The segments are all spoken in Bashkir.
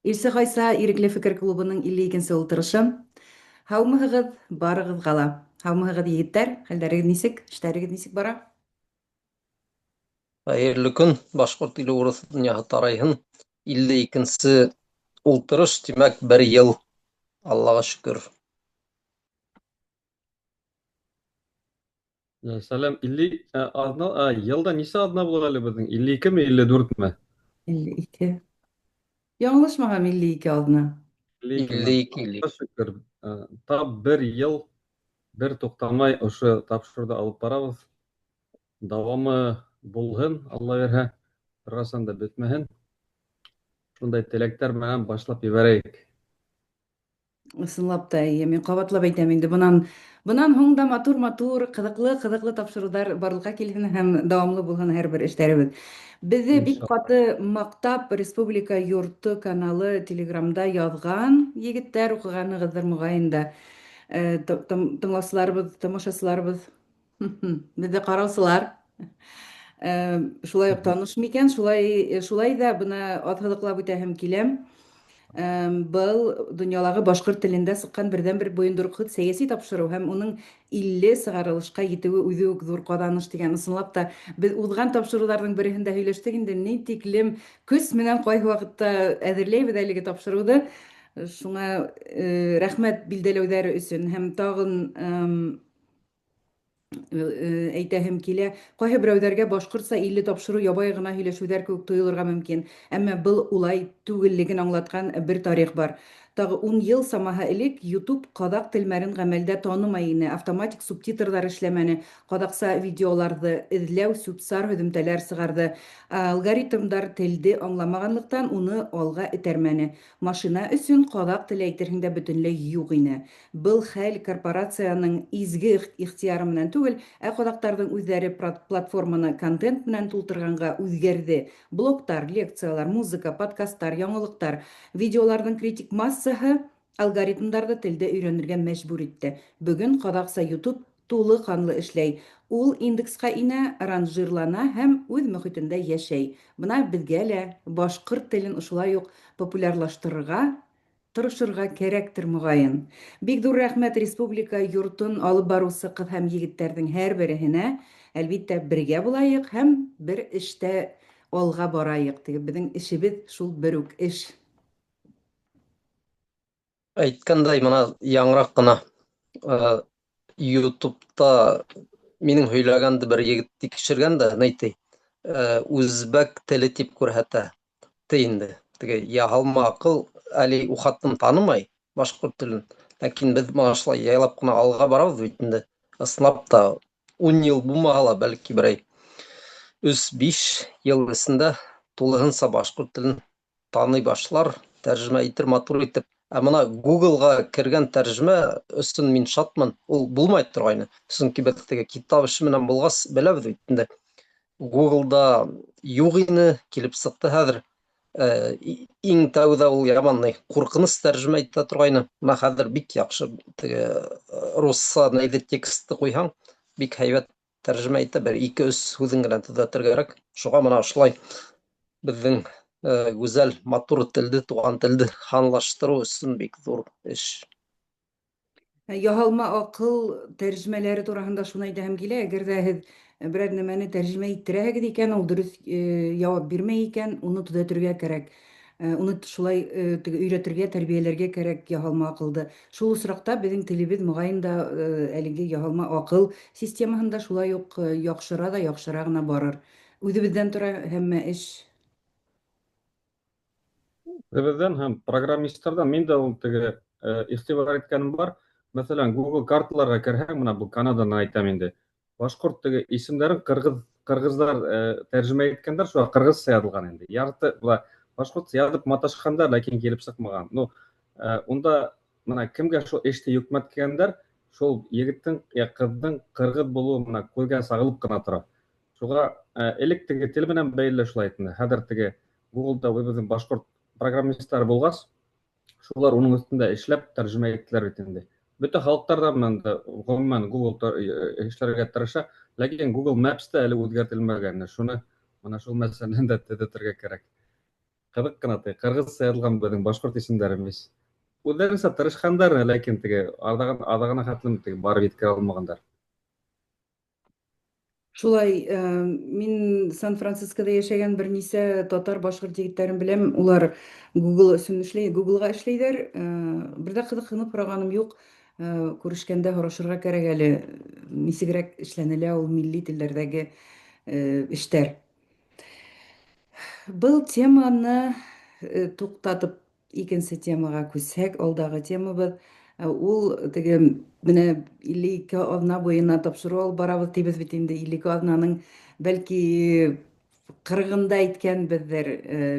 Илсе Ғайса Ирекле фекер клубының 52 нче ултырышы. Һаумыһығыҙ барығыҙға ла. Һаумыһығыҙ, егеттәр, хәлдәрегеҙ нисек, эштәрегеҙ нисек бара? Хәйерле көн, башҡорт иле урыҫ донъяһы тарайһын. 52 нсе ултырыш, тимәк, бер йыл. Аллаға шөкөр. Сәләм, 50 аҙна, йылда нисә аҙна була әле беҙҙең? 52 ме, 54 ме? 52. Яңылышмаһам, 52 аҙна. 52. 52. Шөкөр. Тап бер йыл бер туҡтамай ошо тапшырыуҙы алып барабыҙ. Дауамы булһын, Алла бирһә, бер ҡасан да бөтмәһен. Шундай теләктәр менән башлап ебәрәйек. Ысынлап та, эйе, мин ҡабатлап әйтәм инде, бынан һуң да матур-матур, ҡыҙыҡлы-ҡыҙыҡлы тапшырыуҙар барлыҡҡа килһен һәм дауамлы булһын һәр бер эштәребеҙ. Беҙҙе бик ҡаты маҡтап Республика йорто каналы Телеграмда яҙған егеттәр, уҡығанығыҙҙыр моғайын да. Тыңлаусыларыбыҙ, тамашасыларыбыҙ, беҙҙе ҡараусылар шулай уҡ таныш микән? Шулай ҙа бына аҫһыҙыҡлап үтәһем килә. Был донъялағы башҡорт телендә сыҡҡан берҙән-бер бойондороҡһоҙ сәйәси тапшырыу һәм уның 50 сығарылышҡа етеүе үҙе үк ҙур ҡаҙаныш тигән. Ысынлап та, беҙ уҙған тапшырыуҙарҙың береһендә һөйләштек инде, ни тиклем көс менән ҡайһы ваҡытта әҙерләйбеҙ әлеге тапшырыуҙы. Шуңа рәхмәт билдәләүҙәре өсөн һәм тағын әйтәһем килә, ҡайһы берәүҙәргә башҡортса 50 тапшырыу ябай ғына һөйләшеүҙәр кеүек тойолорға мөмкин, әммә был улай түгеллеген аңлатҡан бер тарих бар. Тағы 10 йыл самаһы элек YouTube ҡаҙаҡ телмәрен ғәмәлдә танымай ине, автоматик субтитрҙар эшләмәне, ҡаҙаҡса видеоларҙы эҙләү сүп-сар һөҙөмтәләр сығарҙы, алгоритмдар телде аңламағанлыҡтан уны алға этәрмәне. Машина өсөн ҡаҙаҡ теле әйтерһең дә бөтөнләй юҡ ине. Был хәл корпорацияның изге ихтыяры менән түгел, ә ҡаҙаҡтарҙың үҙҙәре платформаны контент менән тултырғанға үҙгәрҙе. Блогтар, лекциялар, музыка, подкасттар, яңылыҡтар, видеоларҙың критик массаһы алгоритмдарҙы телде өйрәнергә мәжбүр итте. Бөгөн ҡаҙаҡса YouTube тулы ҡанлы эшләй. Ул индексҡа инә, ранжирлана һәм үҙ мөхитендә йәшәй. Бына беҙгә лә башҡорт телен ошолай уҡ популярлаштырырға тырышырға кәрәктер, моғайын. Бик ҙур рәхмәт республика йортон алып барыусы ҡыҙ һәм егеттәрҙең һәр береһенә. Әлбиттә, бергә булайыҡ һәм бер эштә алға барайыҡ. Теге беҙҙең эшебеҙ шул бер үк эш. Әйткәндәй, бына яңыраҡ ҡына YouTube'та минең һөйләгәнде бер егет тикшергән дә, ни ти, үзбәк теле тип күрһәтә. Ти инде. Теге яһалма аҡыл әле ухатын танымай башҡорт телен. Ләкин беҙ бына шулай яйлап ҡына алға барабыҙ бит инде. Ысынлап та 10 йыл булмаһа ла, бәлки берәй 3-5 йыл эсендә тулыһынса башҡорт телен таный башлар, тәржемә итер матур итеп. Ә бына Googleға кергән тәржемә өсөн мин шатмын. Ул булмай торғайны. Сөнки беҙ теге китап эше менән булғас беләбеҙ бит инде. Googleда юҡ ине, килеп сыҡты хәҙер. Иң тәүҙә ул яман ни, ҡурҡыныс тәржемә итә торғайны. Бына хәҙер бик яҡшы теге русса нәйҙе текстты ҡуйһаң, бик һәйбәт тәржемә итә, бер 2-3 һүҙен генә төҙәтергә кәрәк. Шуға бына ошолай беҙҙең гүзәл, матур телде, туған телде һанлаштырыу өсөн бик ҙур эш. Яһалма аҡыл тәржемәләре тураһында шуны әйтәһем килә, әгәр ҙә һеҙ берәр нәмәне тәржемә иттерәһегеҙ икән, ул дөрөҫ яуап бирмәй икән, уны төҙәтергә кәрәк. Уны шулай теге өйрәтергә, тәрбиәләргә кәрәк яһалма аҡылды. Шул осраҡта беҙҙең телебеҙ моғайын да әлеге яһалма аҡыл системаһында шулай уҡ яҡшыра ҙа яҡшыра ғына барыр. Үҙебеҙҙән тора һәммә эш. Үҙебеҙҙән һәм программисттарҙан мин дә ул теге иғтибар иткәнем бар. Мәҫәлән, Google карталарға керһәң, бына был Канаданан әйтәм инде. Башҡорт теге исемдәрен ҡырғыҙҙар тәржемә иткәндәр, шуға ҡырғыҙса яҙылған инде. Ярты була башҡортса яҙып маташҡандар, ләкин килеп сыҡмаған. Ну, унда бына кемгә шул эште йөкмәткәндәр, шул егеттең я ҡыҙҙың ҡырғыҙ булыуы бына күҙгә сағылып ҡына тора. Шуға элек теге тел менән бәйле шулай әйтте. Хәҙер теге Google'да үҙебеҙҙең башҡорт программисттары булғас, шулар уның өҫтөндә эшләп тәржемә иттеләр бит инде. Бөтә халыҡтар ҙа менән дә, ғөмүмән Google эшләргә тырыша, ләкин Google Maps та әле үҙгәртелмәгән. Шуны бына шул мәсьәләне дә төҙәтергә кәрәк. Ҡыҙыҡ ҡына теге ҡырғыҙса яҙылған беҙҙең башҡорт исемдәре весь. Үҙҙәренсә тырышҡандар, ләкин теге аҙағын аҙағына хәтлем теге барып еткерә алмағандар. Шулай, мин Сан-Францискода йәшәгән бернисә татар, башҡорт егеттәрен беләм. Улар Google өсөн эшләй, Google-ға эшләйҙәр. Бер дә ҡыҙыҡһынып һорағаным юҡ. Күрешкәндә һорашырға кәрәк әле, нисегерәк эшләнелә ул милли телдәрҙәге эштәр. Был теманы туҡтатып икенсе темаға күсһәк, алдагы темабыҙ ул теге менә 52 аҙна буйына тапшырыу алып барабыҙ тибеҙ бит инде. 52 аҙнаның бәлки 40-ында әйткәнбеҙҙер,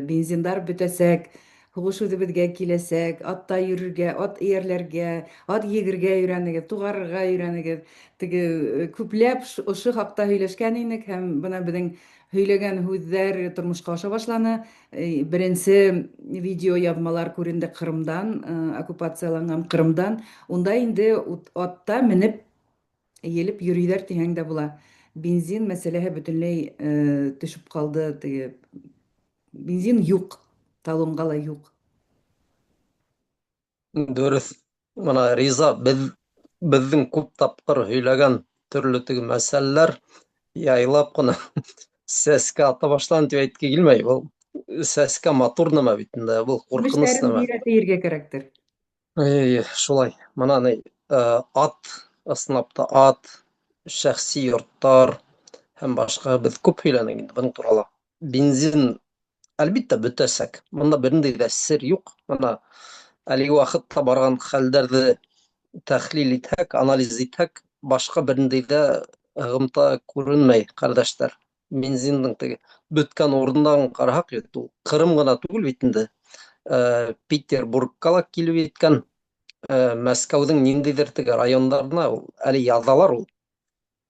бензиндар бөтәсәк, һуғыш үҙебеҙгә киләсәк, атта йөрөргә, ат эйәрләргә, ат егергә өйрәнегеҙ, туғарырға өйрәнегеҙ. Теге күпләп ошо хаҡта һөйләшкән инек һәм бына беҙҙең һөйләгән һүҙҙәр тормошҡа аша башланы. Беренсе видео яҙмалар күренде Ҡырымдан, оккупацияланған Ҡырымдан. Унда инде атта менеп эйелеп йөрөйҙәр тиһәң дә була. Бензин мәсьәләһе бөтөнләй төшөп ҡалды. Теге бензин юҡ, талонға ла юҡ. Дөрөҫ. Бына Риза, беҙҙең күп тапҡыр һөйләгән төрлө теге мәсьәләләр яйлап ҡына сәскә ата башланы тип әйтке килмәй. Был сәскә матур нәмә бит инде, был ҡурҡыныс нәмә. Бирә тейергә кәрәктер. Эй, шулай. Бына ни, ат, ысынлап та ат, шәхси йорттар һәм башҡа беҙ күп һөйләнек инде бының турала. Бензин әлбиттә бөтәсәк. Бында бер ниндәй ҙә сер юҡ. Бына әлеге ваҡытта барған хәлдәрҙе тәхлил итһәк, анализ итһәк, башҡа бер ниндәй ҙә һығымта күренмәй, ҡәрҙәштәр. Бензиндың теге бөткән урындарын ҡараһаҡ, бит ул Ҡырым ғына түгел бит инде. Петербургка ла килеп еткән, Мәскәүҙең ниндәйҙер теге райондарына ул әле яҙалар ул.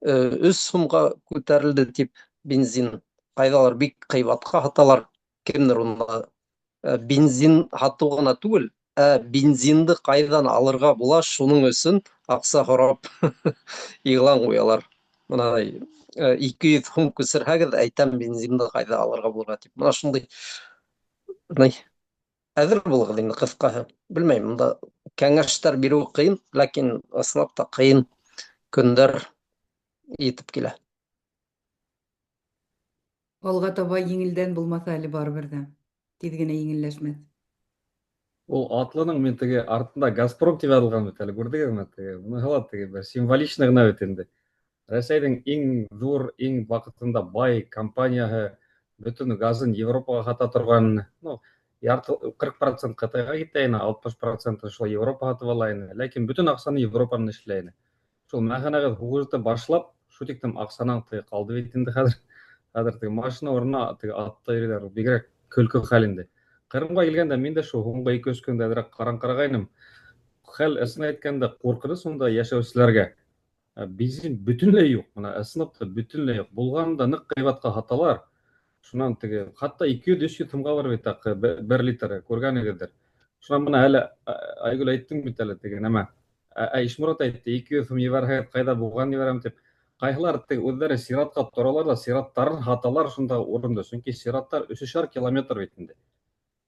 3 һумға күтәрелде тип бензин. Ҡайҙалар бик ҡыйбатҡа һаталар. Кемдер унда бензин һатыу ғына түгел, ә бензинды ҡайҙан алырға була, шуның өсөн аҡса һорап иғлан ҡуялар. Бына 200 һум күсерһәгеҙ, әйтәм бензинды ҡайҙа алырға булырға тип. Бына шундай әҙер булығыҙ инде ҡыҫҡаһы. Белмәйем, бында кәңәштәр биреү ҡыйын, ләкин ысынлап та ҡыйын көндәр етеп килә. Алға таба еңелдән булмаҫ әле барыбер ҙә. Тиҙ генә еңелләшмәҫ. Ул атлының мин теге артында Газпром тип яҙылған бит әле, күрҙегеҙме теге? Быныһы ла теге бер символично ғына бит инде. Рәсәйҙең иң ҙур, иң ваҡытында бай компанияһы бөтөн газын Европаға һата торған, ну, ярты, 40% Ҡытайға китә ине, 60% шул Европа һатып ала ине. Ләкин бөтөн аҡсаны Европанан эшләй ине. Шул мәғәнәгеҙ һуғышты башлап, шул тиклем аҡсанан теге ҡалды бит инде хәҙер. Хәҙер теге машина урынына теге атта йөрөйҙәр, бигерәк көлкө хәл инде. Ҡырымға килгәндә мин дә шул һуңғы ике-өс көндә әҙерәк ҡараңҡырағайным. Хәл ысын әйткәндә ҡурҡыныс унда йәшәүселәргә. Бензин бөтөнләй юҡ, бына ысынлап та бөтөнләй юҡ. Булғанын да ныҡ ҡыйбатҡа һаталар. Шунан теге хатта ике йөҙ, өс йөҙ һумға бар бит аҡ, бер литры, күргәнегеҙҙер. Шунан бына әле, Айгөл әйттең бит әле теге нәмә. Ишморат әйтте, 200 һум ебәрһәгеҙ, ҡайҙа булған ебәрәм тип. Ҡайһылар теге үҙҙәре сиратҡа торалар ҙа, сираттарын һаталар шунда урында. Сөнки сираттар өсөшәр километр бит инде.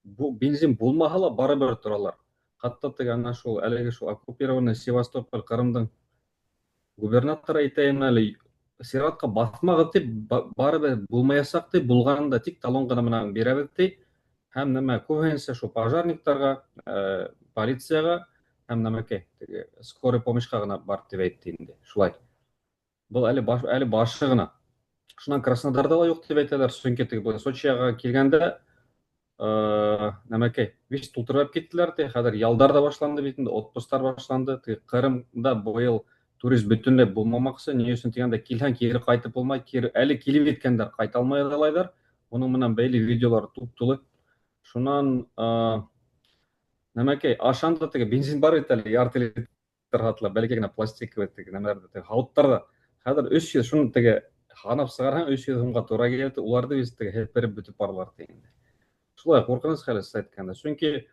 Бу бензин булмаһа ла барыбер торалар. Хатта теге ана шул әлеге шул оккупированный Севастополь Ҡырымдың губернаторы әйтәйем әле, сиратҡа баҫмағыҙ тип, барыбер булмаясаҡ тип, булғанын да тик талон ғына менән бирәбеҙ ти. Һәм нәмә күбеһенсә шул пожарниктарға, полицияға һәм нәмәкәй, теге скорый помощьҡа ғына бар тип әйтте инде. Шулай. Был әле баш, әле башы ғына. Шунан Краснодарҙа ла юҡ тип әйтәләр, сөнки теге был Сочиға килгәндә, нәмәкәй, вис тултырып киттеләр ти, хәҙер ялдар ҙа башланды бит инде, отпусктар башланды. Теге Ҡырымда быйыл турист бөтөнләй булмамаҡсы, ни өсөн тигәндә килһәң кире ҡайтып булмай, кире әле килеп еткәндәр ҡайта алмай алайҙар. Уның менән бәйле видеолар туп-тулы. Шунан, нәмәкәй, Ашанда теге бензин бар бит әле, ярты литр һатыла, бәләкәй генә пластиковый теге нәмәләрҙе, теге һауыттарҙа. Хәҙер өс йөҙ, шуны теге һанап сығарһаң, өс йөҙ һумға тура килә, уларҙы бит теге һепереп бөтөп баралар ти инде. Шулай ҡурҡыныс хәл сез әйткәндә. Сөнки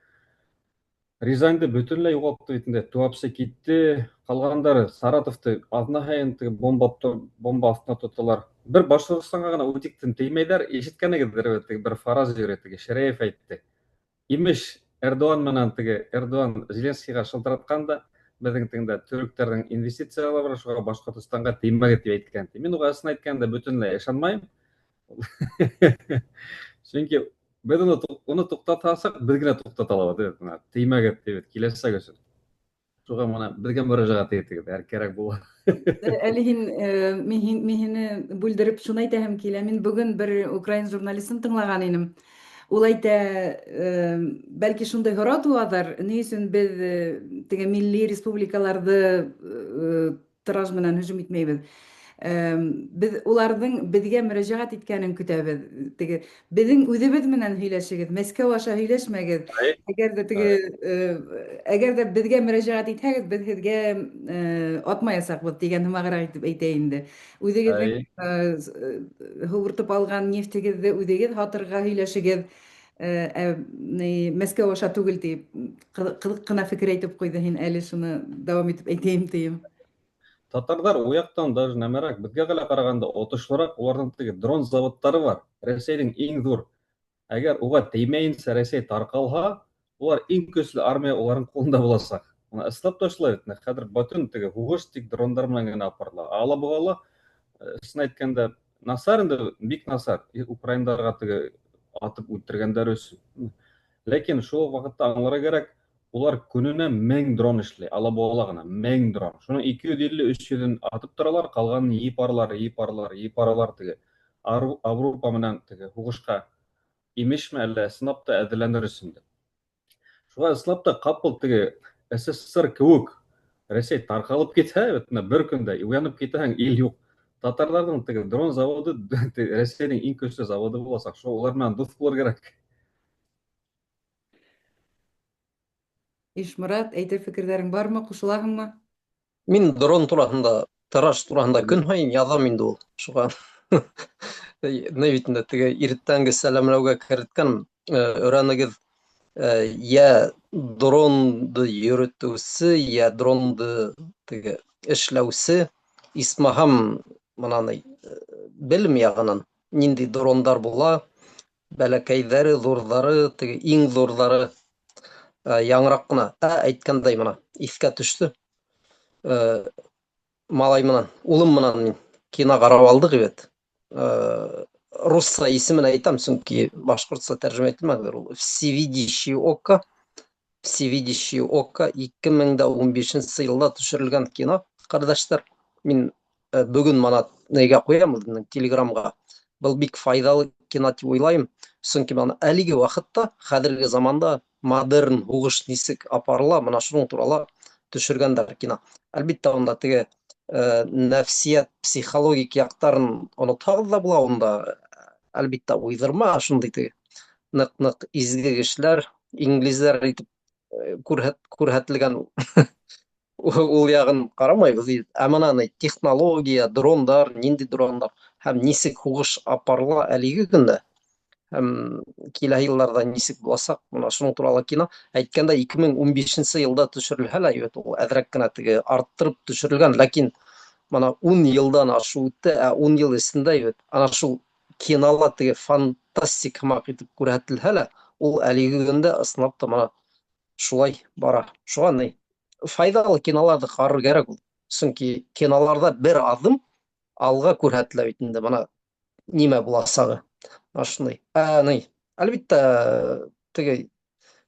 Рязаньды бөтөнләй юғалтты бит инде. Туапсе китте, ҡалғандары Саратовты аҙна һайын теге бомба аҫтына тоталар. Бер Башҡортостанға ғына утиктен теймәйҙәр, ишеткәнегеҙҙер бит, теге бер фараз йөрөй, теге Шәрәев әйтте. Имеш, Эрдоған менән теге Эрдоған Зеленскийға шылтыратҡан да, беҙҙең тегендә төрөктәрҙең инвестициялары бар, шуға Башҡортостанға теймәгеҙ тип әйткән. Мин уға ысын әйткәндә бөтөнләй ышанмайым. Сөнки беҙ уны туҡтатасаҡ, беҙ генә туҡтата алабыҙ, теймәгеҙ тип киләсәк өсөн. Шуға мына беҙгә мөрәжәғәт итегеҙ, әгәр кәрәк була. Әле һин мин һин мин һине бүлдереп шуны әйтәһем килә. Мин бөгөн бер украин журналистын тыңлаған инем. Ул әйтә, бәлки шундай һорау тыуаҙыр, ни өсөн беҙ теге милли республикаларҙы тыраж менән һөжүм итмәйбеҙ. Беҙ уларҙың беҙгә мөрәжәғәт иткәнен көтәбеҙ. Теге беҙҙең үҙебеҙ менән һөйләшегеҙ, Мәскәү аша һөйләшмәгеҙ. Әгәр ҙә теге әгәр ҙә беҙгә мөрәжәғәт итһәгеҙ, беҙ һеҙгә атмаясаҡбыҙ тигән һымағыраҡ итеп әйтә инде. Үҙегеҙҙең һуыртып алған нефтегеҙҙе үҙегеҙ һатырға һөйләшегеҙ. Ә Мәскәү аша түгел тип ҡыҙыҡ ҡына фекер әйтеп ҡуйҙы һин әле шуны дауам итеп әйтәйем тием. Татарҙар у яҡтан даже нәмәрәк, беҙгә генә ҡарағанда отошлораҡ, уларҙың теге дрон заводтары бар. Рәсәйҙең иң ҙур. Әгәр уға теймәйенсә Рәсәй тарҡалһа, улар иң көслө армия уларҙың ҡулында буласаҡ. Бына ысынлап та шулай бит. Хәҙер бөтөн теге һуғыш тик дрондар менән генә апарыла. Алабуғала, ысын әйткәндә, насар инде, бик насар. Украиндарға теге атып үлтергәндәр өсөн. Ләкин шул уҡ ваҡытта аңларға кәрәк, улар көнөнә 1000 дрон эшләй, Алабуғала ғына 1000 дрон. Шуның 250-300-ен атып торалар, ҡалғанын йыйып аралар, йыйып аралар, йыйып аралар теге. Европа менән теге һуғышҡа имешме әллә ысынлап та әҙерләнер өсөн дә. Шуға ысынлап та ҡапыл теге СССР кеүек Рәсәй тарҡалып китһә, бит менә бер көндә уянып китәһең, ил юҡ. Татарҙарҙың теге дрон заводы Рәсәйҙең иң көслө заводы буласаҡ. Шул улар менән дуҫ булыр кәрәк. Ишморат, әйтер фекерҙәрең бармы, ҡушылаһыңмы? Мин дрон тураһында, тыраш тураһында көн һайын яҙам инде ул. Шуға ни бит инде теге иртәнге сәләмләүгә керткән, өйрәнегеҙ, йә дронды йөрөтөүсе, йә дронды теге эшләүсе, исмаһам мына ни, белем яғынан ниндәй дрондар була, бәләкәйҙәре, ҙурҙары, теге иң ҙурҙары, яңыраҡ ҡына, әйткәндәй мына иҫкә төштө. Малай менән, улым менән мин кино ҡарап алдыҡ бит. Русса исемен әйтәм, сөнки башҡортса тәржемә ителмәгәндер ул. Всевидящее око. Всевидящее око 2015 йылда төшөрөлгән кино, ҡәрҙәштәр. Мин бөгөн мына нейгә ҡуям үҙемдең Телеграмға. Был бик файҙалы кино тип уйлайым, сөнки мына әлеге ваҡытта, хәҙерге заманда модерн һуғыш нисек апарыла, мына шуның турала төшөргәндәр кино. Әлбиттә, унда теге нәфсиәт, психологик яҡтарын онотһағыҙ ҙа була, унда әлбиттә уйҙырма, шундай теге ныҡ-ныҡ изге кешеләр, инглиздәр итеп күрһәтелгән ул яғын ҡарамайбыҙ. Ә мына ни технология, дрондар, ниндәй дрондар һәм нисек һуғыш апарыла әлеге көндә, һәм киләһе йылдарҙа нисек буласаҡ, мына шуның турала кино. Әйткәндә, 2015 йылда төшөрөлһә лә, бит ул әҙерәк кенә теге арттырып төшөрөлгән, ләкин мына 10 йылдан ашыу үтте, ә 10 йыл эсендә бит ана шул кинола теге фантастик һымаҡ итеп күрһәтелһә лә, ул әлеге көндә ысынлап та мына шулай бара. Шуға ни файҙалы киноларҙы ҡарар кәрәк ул. Сөнки киноларҙа бер аҙым алға күрһәтелә бит инде, мына нимә буласағы. Ошондай. Ни, әлбиттә, теге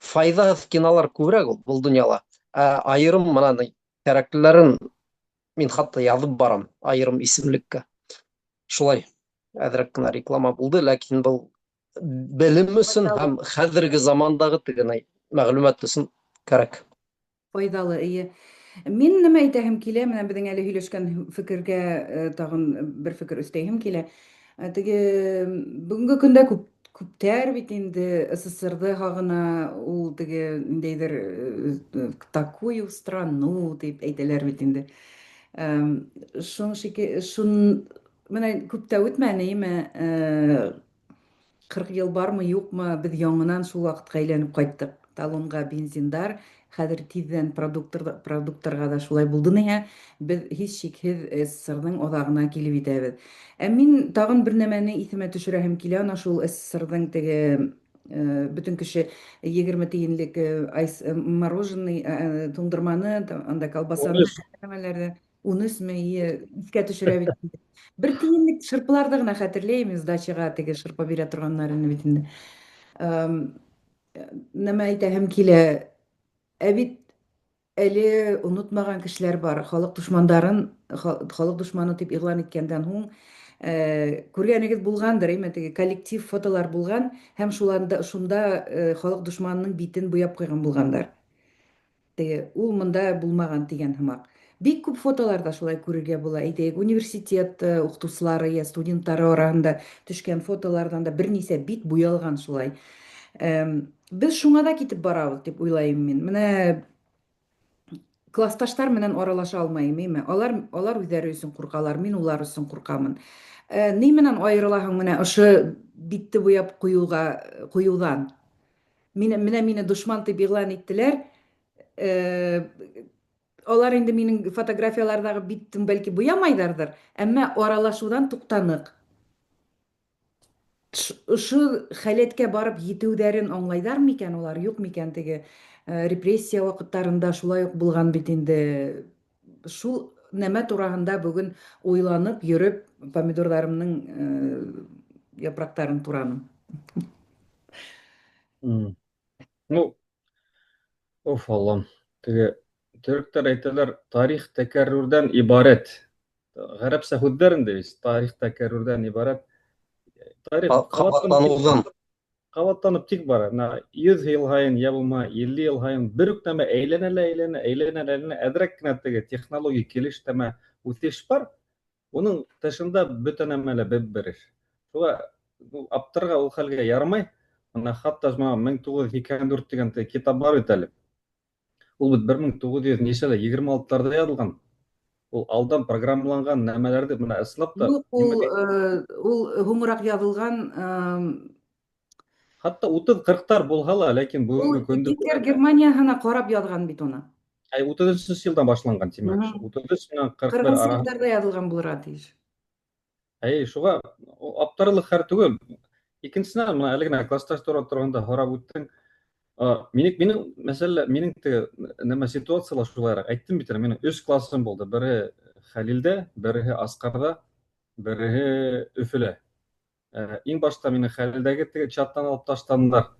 файҙаһыҙ кинолар күберәк ул был донъяла. Ә айырым мына ни кәрәклеләрен мин хатта яҙып барам айырым исемлеккә. Шулай әҙерәк кенә реклама булды, ләкин был белем өсөн һәм хәҙерге замандағы теге ни мәғлүмәт өсөн кәрәк. Файҙалы, эйе. Мин нәмә әйтәһем килә, менә беҙҙең әле һөйләшкән фекергә тағын бер фекер өҫтәйһем килә. Теге бөгөнгө көндә күптәр бит инде СССРҙы һағына, ул теге ниндәйҙер такую страну тип әйтәләр бит инде. Шун шике шун менә күп тә үтмәне, име, 40 йыл бармы, юҡмы, беҙ яңынан шул ваҡытҡа әйләнеп ҡайттыҡ. Талонға бензиндар, хәҙер тиҙҙән продукттарға да шулай булды ниһә, беҙ һис шикһеҙ СССР-ҙың аҙағына килеп етәбеҙ. Ә мин тағын бер нәмәне иҫемә төшөрәһем килә, ана шул СССР-ҙың теге бөтөн кеше 20 тиенлек айс мороженый, туңдырманы, анда колбасаны, нәмәләрҙе 13-ме, иҫкә төшөрә бит инде. Бер тиенлек шырпыларҙы ғына хәтерләйем, сдачаға теге шырпы бирә торғаннар ине бит инде. Нәмә әйтәһем килә, ә бит әле онотмаған кешеләр бар. Халык дошмандарын, халык дошманы дип игълан иткәндән һуң, күргәнегеҙ булғандыр, әйме, теге коллектив фотолар булған һәм шуланда шунда халык дошманының битен буяп ҡуйған булғандар. Теге ул монда булмаған дигән һымаҡ. Бик күп фотоларда шулай күрергә була. Әйтәйек, университет уҡытыусылары я студенттары араһында төшкән фотолардан да бернисә бит буялған шулай. Беҙ шуңа да китеп барабыҙ дип уйлайым мин. Менә классташтар менән аралаша алмайым, әйме? Алар үҙҙәре өсөн ҡурҡалар, мин улар өсөн ҡурҡамын. Ни менән айырылаһың менә ошо битте буяп ҡуйыуға ҡуйыуҙан? Мине, менә мине дошман дип игълан иттеләр. Алар инде минең фотографияларҙағы биттен бәлки буямайҙарҙыр, әммә аралашыуҙан туҡтаныҡ. Ошо халәткә барып етеүҙәрен аңлайҙар микән улар, юҡ микән теге репрессия ваҡыттарында шулай уҡ булған бит инде. Шул нәмә тураһында бөгөн уйланып йөрөп, помидорҙарымдың япраҡтарын тураным. Ну, оф, Аллам. Теге төрөктәр әйтәләр, тарих тәкәррүрҙән ибарәт. Ғәрәпсә һүҙҙәр инде бит, тарих тәкәррүрҙән ибарәт. Тарих ҡабатланыуҙан. Ҡабатланып тик бара. Бына 100 йыл һайын, йә булмаһа 50 йыл һайын бер үк нәмә әйләнә лә әйләнә, әйләнә лә әйләнә. Әҙерәк кенә теге технологик килеш тәмә үҫеш бар. Уның тышында бөтә нәмә лә бер эш. Шуға аптырарға ул хәлгә ярамай. Бына хатта бына 1984 тигән китап бар бит әле. Ул бит 1900 нисәлә 26-ларҙа яҙылған. Ул алдан программаланған нәмәләрҙе бына ысынлап та Юҡ, ул һуңыраҡ яҙылған. Хатта 30-40-тар булһа ла, ләкин бөгөнгө көндө Гитлер Германияһына ҡарап яҙған бит уны. Әй, 33-нсе йылдан башланған, тимәк. 33 менән 41 Ҡырҡынсы йылдарҙа яҙылған булырға тейеш. Әй, шуға аптырарлыҡ хәл түгел. Икенсенән, бына әле генә классташ торғанда һорап үттең. Минең мәсьәлә, минең теге нәмә ситуациялар шулайыраҡ. Әйттем бит әле, минең өс классым булды. Береһе Хәлилдә, береһе Асҡарҙа, береһе Өфөлә. Иң башта мине Хәлилдәге теге чаттан алып ташланылар.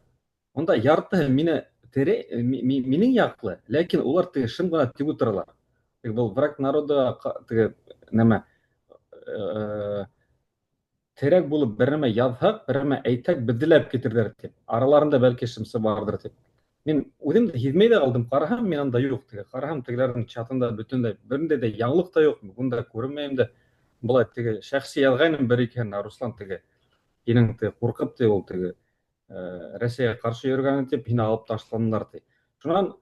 Унда яртыһы мине тере, минең яҡлы, ләкин улар теге шым ғына тип ултыралар. Теге был враг народа теге нәмә, терәк булып бер нәмә яҙһаҡ, бер нәмә әйтһәк, беҙҙе лә алып китерҙәр тип. Араларында бәлки шымсы барҙыр тип. Мин үҙем дә һиҙмәй ҙә ҡалдым. Ҡараһам, мин анда юҡ теге. Ҡараһам, тегеләрҙең чатында бөтөнләй берендә дә яңылыҡ та юҡ, унда күренмәйем дә. Былай теге шәхси яҙғайным бер икеһен, Руслан теге һинең теге ҡурҡып ти ул теге Рәсәйгә ҡаршы йөрөгәнен тип һине алып ташланылар ти. Шунан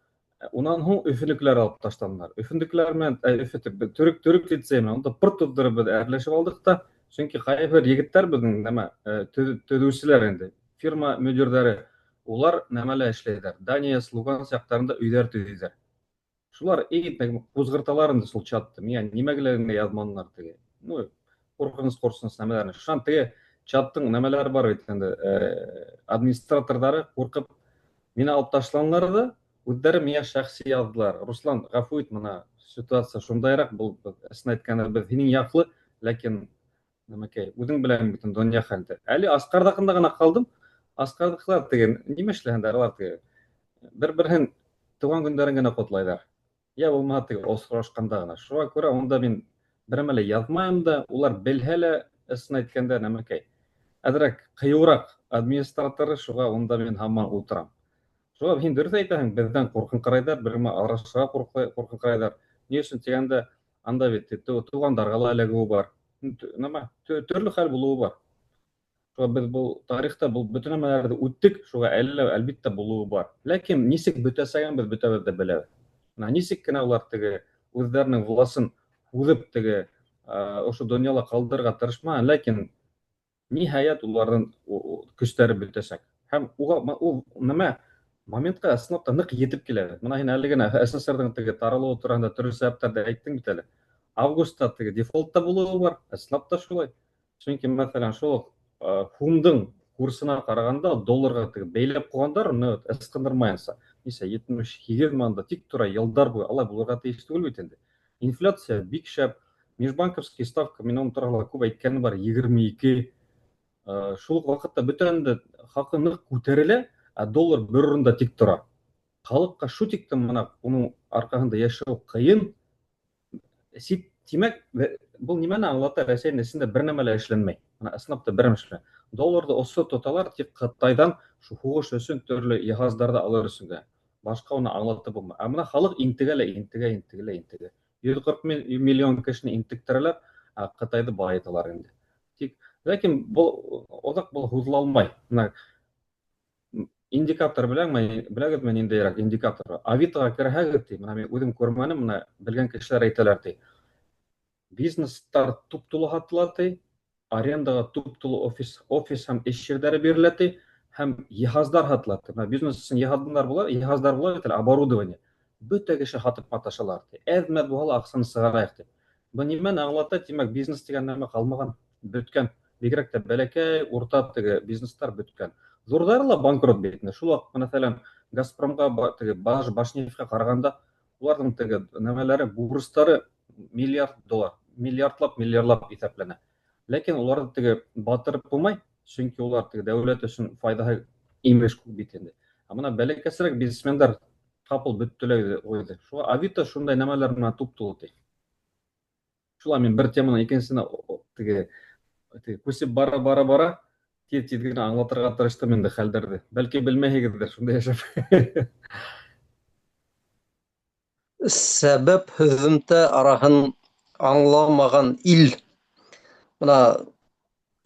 унан һуң Өфөнөкөләр алып ташланылар. Өфөнөкөләр менән Өфө тип, төрөк лицей менән унда пыр туҙҙырып беҙ әрләшеп алдыҡ та, сөнки ҡайһы бер егеттәр беҙҙең нәмә төҙөүселәр инде, фирма мөдирҙәре, улар нәмәлә эшләйҙәр. Дания, Луганск яҡтарында өйҙәр төҙөйҙәр. Шулар ҡуҙғырталар инде шул чатты. Миңә нимәгә генә яҙманылар теге. Ну, ҡурҡыныс ҡурсыныс нәмәләрен. Шунан теге чаттың нәмәләре бар бит инде, администраторҙары ҡурҡып мине алып ташланылар ҙа, үҙҙәре миңә шәхси яҙҙылар. Руслан, ғәфү ит, бына ситуация шундайыраҡ, был ысын әйткәндә беҙ һинең яҡлы, ләкин нәмәкәй, үҙең беләһең бөтөн донъя хәлде. Әле Асҡарҙаҡында ғына ҡалдым. Асҡарҙыҡылар теге нимә эшләһендәр, улар теге бер-береһен тыуған көндәрен генә ҡотлайҙар. Йә булмаһа теге осрашҡанда ғына. Шуға күрә унда мин бер нәмә лә яҙмайым да, улар белһә лә, ысын әйткәндә нәмәкәй. Әҙерәк ҡыйыуыраҡ администраторы, шуға унда мин һаман ултырам. Шуға һин дөрөҫ әйтәһең, беҙҙән ҡурҡынҡырайҙар, бер нәмә аралашырға ҡурҡынҡырайҙар. Ни өсөн тигәндә, анда бит туғандарға ла эләгеүе бар. Нәмә, төрлө хәл булыуы бар. Шуға беҙ был тарихта был бөтөн нәмәләрҙе үттек, шуға әле лә әлбиттә булыуы бар. Ләкин нисек бөтәсәген беҙ бөтәбеҙ ҙә беләбеҙ. Бына нисек кенә улар теге үҙҙәренең власын һуҙып теге ошо донъяла ҡалдырырға тырышмаған, ләкин ниһайәт уларҙың көстәре бөтәсәк. Һәм уға ул нәмә Моментҡа ысынлап та ныҡ етеп килә. Бына һин әле генә СССРҙың теге таралыуы тураһында төрлө сәбәптәрҙе әйттең бит әле. Августта теге дефолт та булыуы бар, ысынлап та шулай. Сөнки, мәҫәлән, шул уҡ һумдың курсына ҡарағанда долларға теге бәйләп ҡуйғандар, уны ысҡындырмайынса. Нисә, 78 манда тик тора йылдар буйы. Алай булырға тейеш түгел бит инде. Инфляция бик шәп. Межбанковский ставка, мин уның турала күп әйткәнем бар, 22. Шул уҡ ваҡытта бөтәһенең дә хаҡы ныҡ күтәрелә, ә доллар бер урында тик тора. Халыҡҡа шул тиклем мына уның арҡаһында йәшәү ҡыйын. Сит, тимәк, был нимәне аңлата? Рәсәйҙең эсендә бер нәмә лә эшләнмәй. Мына ысынлап та бер нәмә эшләнмәй. Долларҙы осо тоталар, тик Ҡытайҙан шул һуғыш өсөн төрлө йыһаздарҙы алыр өсөн генә. Башҡа уны аңлатып булмай. Ә мына халыҡ интегә лә интегә, интегә лә интегә. 140 миллион кешене интектерәләр, ә Ҡытайҙы байыталар инде. Тик ләкин был оҙаҡ был һуҙыла алмай. Мына индикатор беләңме, беләгеҙме ниндәйерәк индикатор? Авитоға керһәгеҙ ти, мына мин үҙем күрмәнем, мына белгән кешеләр әйтәләр ти. Бизнестар туп-тулы һатыла ти, арендаға туп-тулы офис һәм эш ерҙәре бирелә ти, һәм йыһаздар һатыла ти. Мына бизнес өсөн йыһаздар була, йыһаздар була бит әле, оборудование. Бөтә кеше һатып маташалар ти. Әҙ-мәҙ булһа ла аҡсаны сығарайыҡ тип. Был нимәне аңлата? Тимәк, бизнес тигән нәмә ҡалмаған, бөткән. Бигерәк тә бәләкәй, урта теге бизнестар бөткән. Ҙурҙары ла банкрот бит инде. Шул уҡ, мәҫәлән, Газпромға, теге Башнефтькә ҡарағанда, уларҙың теге нәмәләре, бурыстары миллиард доллар, миллиардлап, миллиардлап иҫәпләнә. Ләкин уларҙы теге батырып булмай, сөнки улар теге дәүләт өсөн файҙаһы имеш бит инде. Ә мына бәләкәсерәк бизнесмендар ҡапыл бөттөләй ҡуйҙы. Шуға Авито шундай нәмәләр менән туп-тулы ти. Шулай мин бер теманан икенсеһенә теге күсеп бара бара бара тиҙ-тиҙ генә аңлатырға тырыштым инде хәлдәрҙе. Бәлки белмәйһегеҙҙер, шунда йәшәп. Сәбәп һөҙөмтә араһын аңламаған ил. Мына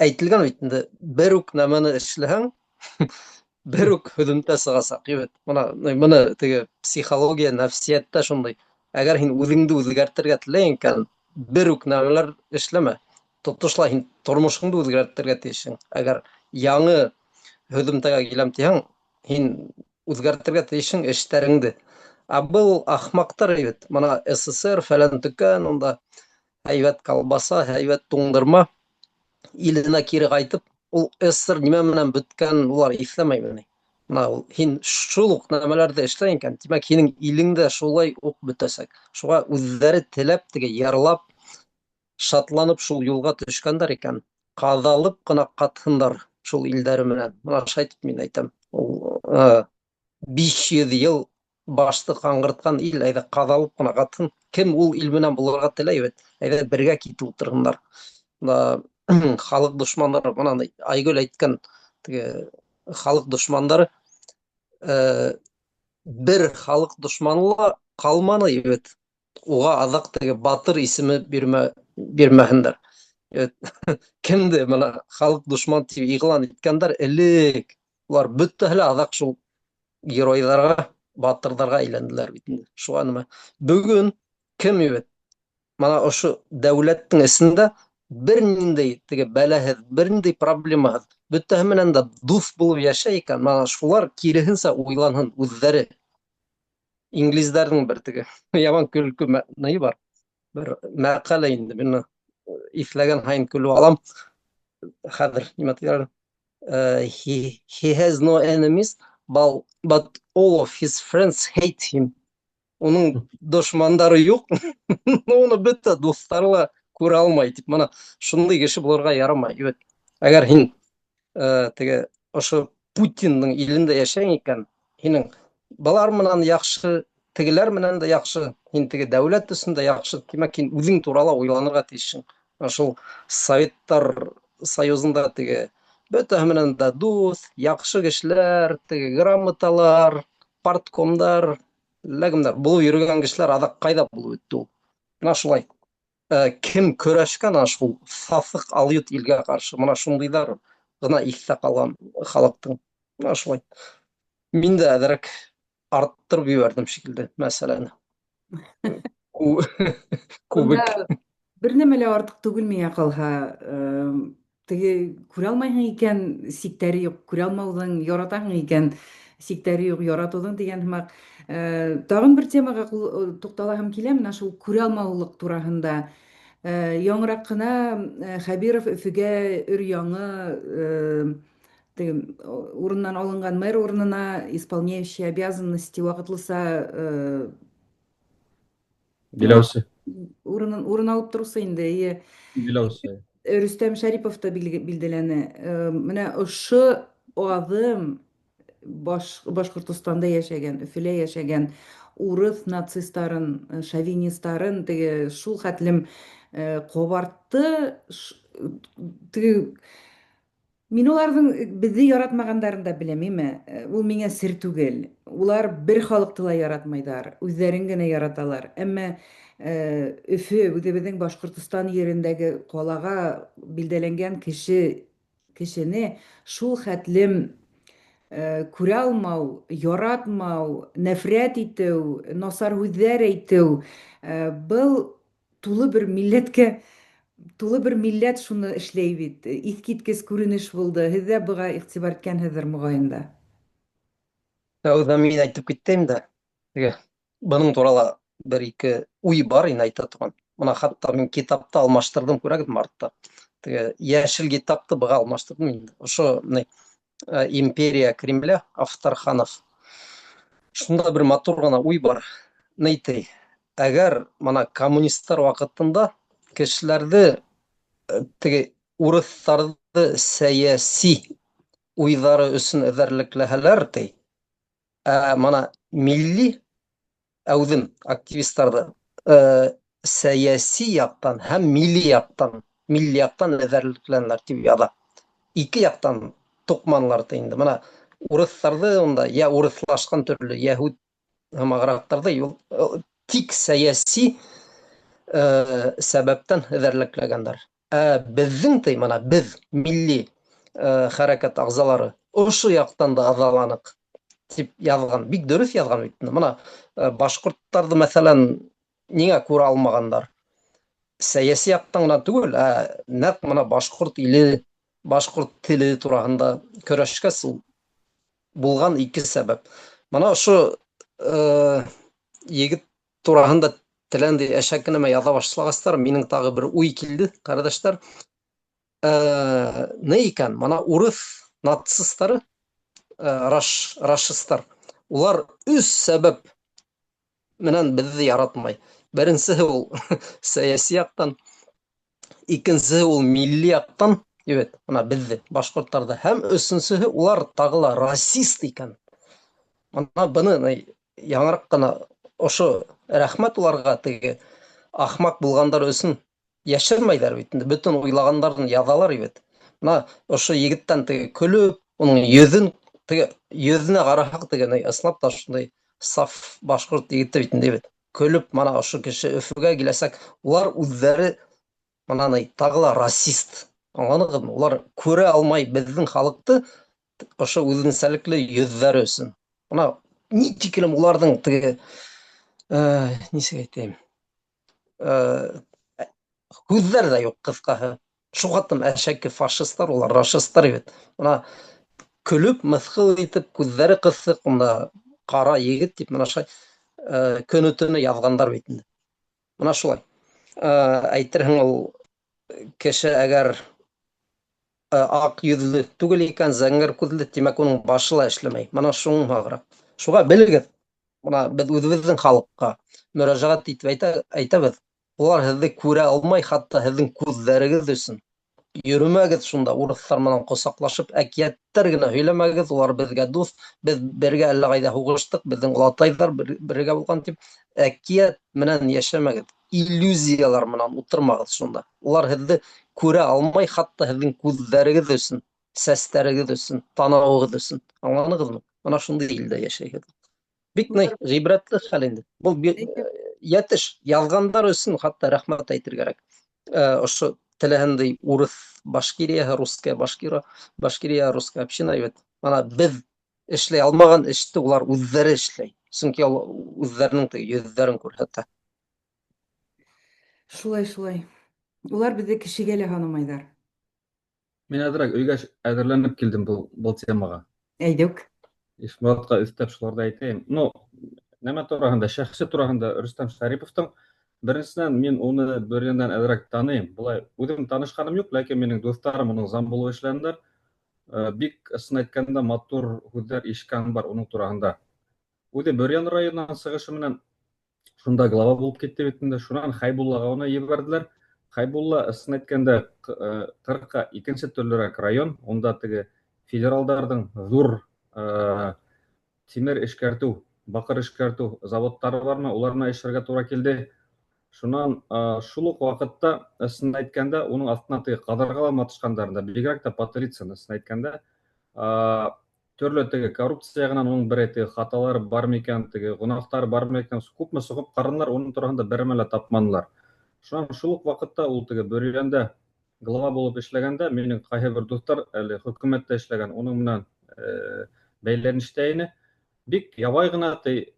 әйтелгән бит инде, бер үк нәмәне эшләһәң, бер үк һөҙөмтә сығасаҡ. Бит. Мына мына теге психология, нәфсиәттә шундай. Әгәр һин үҙеңде үҙгәртергә теләйһең икән, бер үк нәмәләр эшләмә. Тотошлай һин тормошоңдо үҙгәртергә тейешһең. Әгәр яңы һөҙөмтәгә киләм тиһәң, һин үҙгәртергә тейешһең эштәреңде. Ә был ахмаҡтар бит. Мына СССР фәлән төкән, унда һәйбәт колбаса, һәйбәт туңдырма иленә кире ҡайтып, ул СССР нимә менән бөткән, улар иҫләмәйме ни? Мына ул һин шул уҡ нәмәләрҙе эшләй икән, тимәк, һинең илең дә шулай уҡ бөтәсәк. Шуға үҙҙәре теләп теге ярлап, шатланып шул юлға төшкәндәр икән, ҡаҙалып ҡына ҡатһындар шул илдәре менән. Мына шайтып мин әйтәм. Ул 500 йыл башты ҡаңғыртҡан ил, әйҙә ҡаҙалып ҡына ҡатһын. Кем ул ил менән булырға теләй бит, әйҙә бергә китеп ултырһындар. Мына халыҡ дошмандары, мына Айгөл әйткән теге халыҡ дошмандары, бер халыҡ дошманы ла ҡалманы бит. Уға аҙаҡ теге батыр исеме бирмәһендәр. Кемде мына халыҡ дошман тип иғлан иткәндәр элек, улар бөтәһе лә аҙаҡ шул геройҙарға, батырҙарға әйләнделәр бит инде. Шуға нимә? Бөгөн кем бит? Мына ошо дәүләттең эсендә бер ниндәй теге бәләһеҙ, бер ниндәй проблемаһыҙ, бөтәһе менән дә дуҫ булып йәшәй икән, мына шулар киреһенсә уйланһын үҙҙәре. Инглиздәрҙең бер теге яман көлкө ни бар? Бер мәҡәлә инде, мин иҫләгән һайын көлөп алам. Хәҙер нимә тиҙәр? He has no enemies, but all of his friends hate him. Уның дошмандары юҡ, уны бөтә дуҫтары ла күрә алмай тип. Мына шундай кеше булырға ярамай. Бит. Әгәр һин теге ошо Путиндың илендә йәшәйһең икән, һинең былар менән яҡшы, тегеләр менән дә яҡшы, һин теге дәүләт өсөн дә яҡшы, тимәк, һин үҙең турала уйланырға тейешһең. Шул Советтар Союзында теге бөтәһе менән дә дуҫ, яҡшы кешеләр, теге грамоталар, парткомдар, әллә кемдәр булып йөрөгән кешеләр аҙаҡ ҡайҙа булып бөттө ул? Мына шулай. Кем көрәшкән ана шул саҫыҡ алйот илгә ҡаршы, мына шундыйҙар ғына иҫтә ҡалған халыҡтың. Мына шулай. Мин дә әҙерәк арттырып ебәрҙем шикелле мәсьәләне. Күбек. Бер нәмә лә артыҡ түгел миңә ҡалһа, теге күрә алмайһың икән, сиктәре юҡ, күрә алмауҙың яратаһың икән, Сиктәре юк яратуның дигән һымак. Тагын бер темага тукталаһым килә, менә шул күрә алмаулык тураһында. Яңырак кына Хәбиров Өфегә өр-яңы теге урыннан алынган мэр урынына исполняющий обязанности вакытлыса Биләүсе. Урынын урын алып торучы инде, ие. Биләүсе. Рөстәм Шәрипов та билгеләнә. Менә ошо адым баш, Башкортостанда яшәгән, Өфөлә яшәгән урыс нацистларын, шовинистларын теге шул хәтлем кабартты, теге Мин уларның безне яратмагандарын да беләм, име? Ул миңа сер түгел. Улар бер халыкты ла яратмайдар, үзләрен генә яраталар. Әмма Өфе, үзебезнең Башкортостан йирендәге калага билдәләнгән кеше кешене шул хәтлем күрә алмау, яратмау, нәфрәт итү, насар һүзләр әйтү, был Тулы бер милләткә, тулы бер милләт шуны эшләй бит. Искиткес күренеш булды. Һез дә быга игътибар иткәнһездер, мөгаен да. Тәүдә мин әйтеп киттем дә, теге бының туралы бер-ике уй бар инде әйтә торган. Менә хәтта мин китапта алмаштырдым, күрәгез мартта. Теге яшел китапты быга алмаштырдым инде. Ошо ни Империя Кремля Авторханов. Шунда бер матур гына уй бар. Ни Әгәр мына коммунистлар вакытында кешеләрде теге урысларны сәяси уйлары өчен эзәрлекләһәләр ди, ә мына милли әүдем активистларны сәяси яктан һәм милли яктан, милли яктан эзәрлекләнәләр дип яза. Ике яктан тукманлар ди инде. Мына урысларны унда я урыслашкан төрле яһүд һымаграктарда юл тик сәяси сәбәптән эзәрлекләгәндәр. Ә безнең ти мына без милли хәрәкәт әгъзалары ошо яктан да азаланык дип язган. Бик дөрес язган бит. Мына башкортларны мәсәлән ниңә күрә алмагандар? Сәяси яктан гына түгел, ә нәкъ менә башкорт иле, башкорт теле турасында көрәшкәс ул булган ике сәбәп. Мына ошо егет тураһында теләнди әшәке нәмә яза башлагастар, минең тагы бер уй килде, кардәшләр. Ни икән? Мына урыс нацистлары, раш, рашистлар, улар өч сәбәп менән безне яратмай. Беренчеһе ул сәяси яктан, икенчеһе ул милли яктан, evet, мына безне, башкортларда, һәм өченчеһе улар тагы ла расист икән. Мына быны яңарак кына ошо рәхмәт уларга теге ахмак булгандар өчен яшермәйләр бит инде, бөтен уйлаганнарын язалар бит. Мына ошо егеттән теге көлеп, уның йөзен теге йөзенә карасак теге ысынлап та шундай саф башкорт егете бит инде бит. Көлеп мына ошо кеше Өфөгә киләсәк, улар үзләре мына тагы ла расист. Аңладыгызмы? Улар күрә алмай безнең халыкты ошо үзенчәлекле йөзләре өчен. Мына ни тиклем уларның теге ничек әйтәйем? Һүҙҙәр ҙә юҡ, ҡыҫҡаһы. Шул хәтлем әшәке фашисттар улар, рашисттар бит. Мына көлөп, мыҫҡыл итеп, күҙҙәре ҡыҫыҡ, унда ҡара егет тип мына шулай көнө-төнө яҙғандар бит инде. Мына шулай. Әйтерһең ул кеше әгәр аҡ йөҙлө түгел икән, зәңгәр күҙле, тимәк, уның башы ла эшләмәй. Мына шуның һымағыраҡ. Шуға белегеҙ, мына беҙ үҙебеҙҙең халыҡҡа мөрәжәғәт итеп әйтә, әйтәбеҙ. Улар һеҙҙе күрә алмай, хатта һеҙҙең күҙҙәрегеҙ өсөн. Йөрөмәгеҙ шунда урыҫтар менән ҡосаҡлашып, әкиәттәр генә һөйләмәгеҙ, улар беҙгә дуҫ, беҙ бергә әллә ҡайҙа һуғыштыҡ, беҙҙең олатайҙар бергә булған тип, әкиәт менән йәшәмәгеҙ, иллюзиялар менән ултырмағыҙ шунда. Улар һеҙҙе күрә алмай, хатта һеҙҙең күҙҙәрегеҙ өсөн, сәстәрегеҙ өсөн, танауығыҙ өсөн. Аңланығыҙмы? Мына шундай илдә йәшәйһегеҙ. Бик ни ғибрәтле хәл инде. Был йәтеш яҙғандар өсөн хатта рәхмәт әйтер кәрәк. Ошо теләһендәй урыҫ Башкирияһы, русская Башкира, Башкирия русская община бит. Мына беҙ эшләй алмаған эште улар үҙҙәре эшләй. Сөнки ул үҙҙәренең теге йөҙҙәрен күрһәтә. Шулай, шулай. Улар беҙҙе кешегә лә һанамайҙар. Мин әҙерәк өйгә әҙерләнеп килдем был, был темаға. Әйҙүк. Ишморатҡа өҫтәп шуларҙы әйтәйем. Ну, нәмә тураһында, шәхесе тураһында Рөстәм Шәриповтың беренсенән мин уны Бөрйәндән әҙерәк таныйым. Былай үҙем танышҡаным юҡ, ләкин минең дуҫтарым уның зам булып эшләнеләр. Бик ысын әйткәндә матур һүҙҙәр ишеткәнем бар уның тураһында. Үҙе Бөрйән районынан сығышы менән шунда глава булып китте бит инде. Шунан Хәйбуллаға уны ебәрҙеләр. Хәйбулла, ысын әйткәндә, ҡырҡа икенсе төрлөрәк район. Унда теге федералдарҙың ҙур тимер эшкәртеү, баҡыр эшкәртеү заводтары бармы, улар менән эшләргә тура килде. Шунан шул уҡ ваҡытта, ысын әйткәндә, уның аҫтына теге ҡаҙырға ла маташҡандар инде, бигерәк тә Патрицин, ысын әйткәндә, төрлө теге коррупция яғынан уның берәй теге хаталары бар микән, теге гонаһтары бар микән, күпме соғоп ҡаранылар, уның тураһында бер нәмә лә тапманылар. Шунан шул уҡ ваҡытта ул теге Бөрйәндә глава булып эшләгәндә, минең ҡайһы бер дуҫтар әле хөкүмәттә эшләгән, уның менән бәйләнештә ине. Бик ябай ғына ти,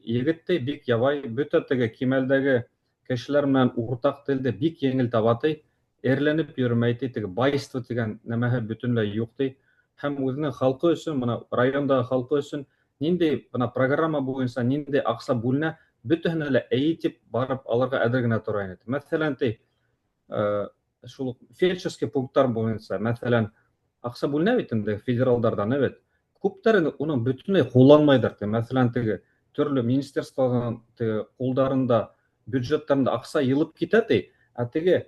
егет ти, бик ябай, бөтә теге кимәлдәге кешеләр менән уртаҡ телде бик еңел таба ти, әрләнеп йөрөмәй ти, теге байство тигән нәмәһе бөтөнләй юҡ ти. Һәм үҙенең халҡы өсөн, бына райондағы халҡы өсөн ниндәй бына программа буйынса ниндәй аҡса бүленә, бөтәһенә лә эйе тип барып алырға әҙер генә тора ине. Мәҫәлән, ти, шул уҡ фельдшерский пункттар буйынса, мәҫәлән, аҡса бүленә бит инде федералдарҙан, әбет. Күптәр уның бөтөнләй ҡулланмайҙар ти. Мәҫәлән, теге төрлө министерстволарҙың теге ҡулдарында, бюджеттарында аҡса йылып китә ти. Ә теге,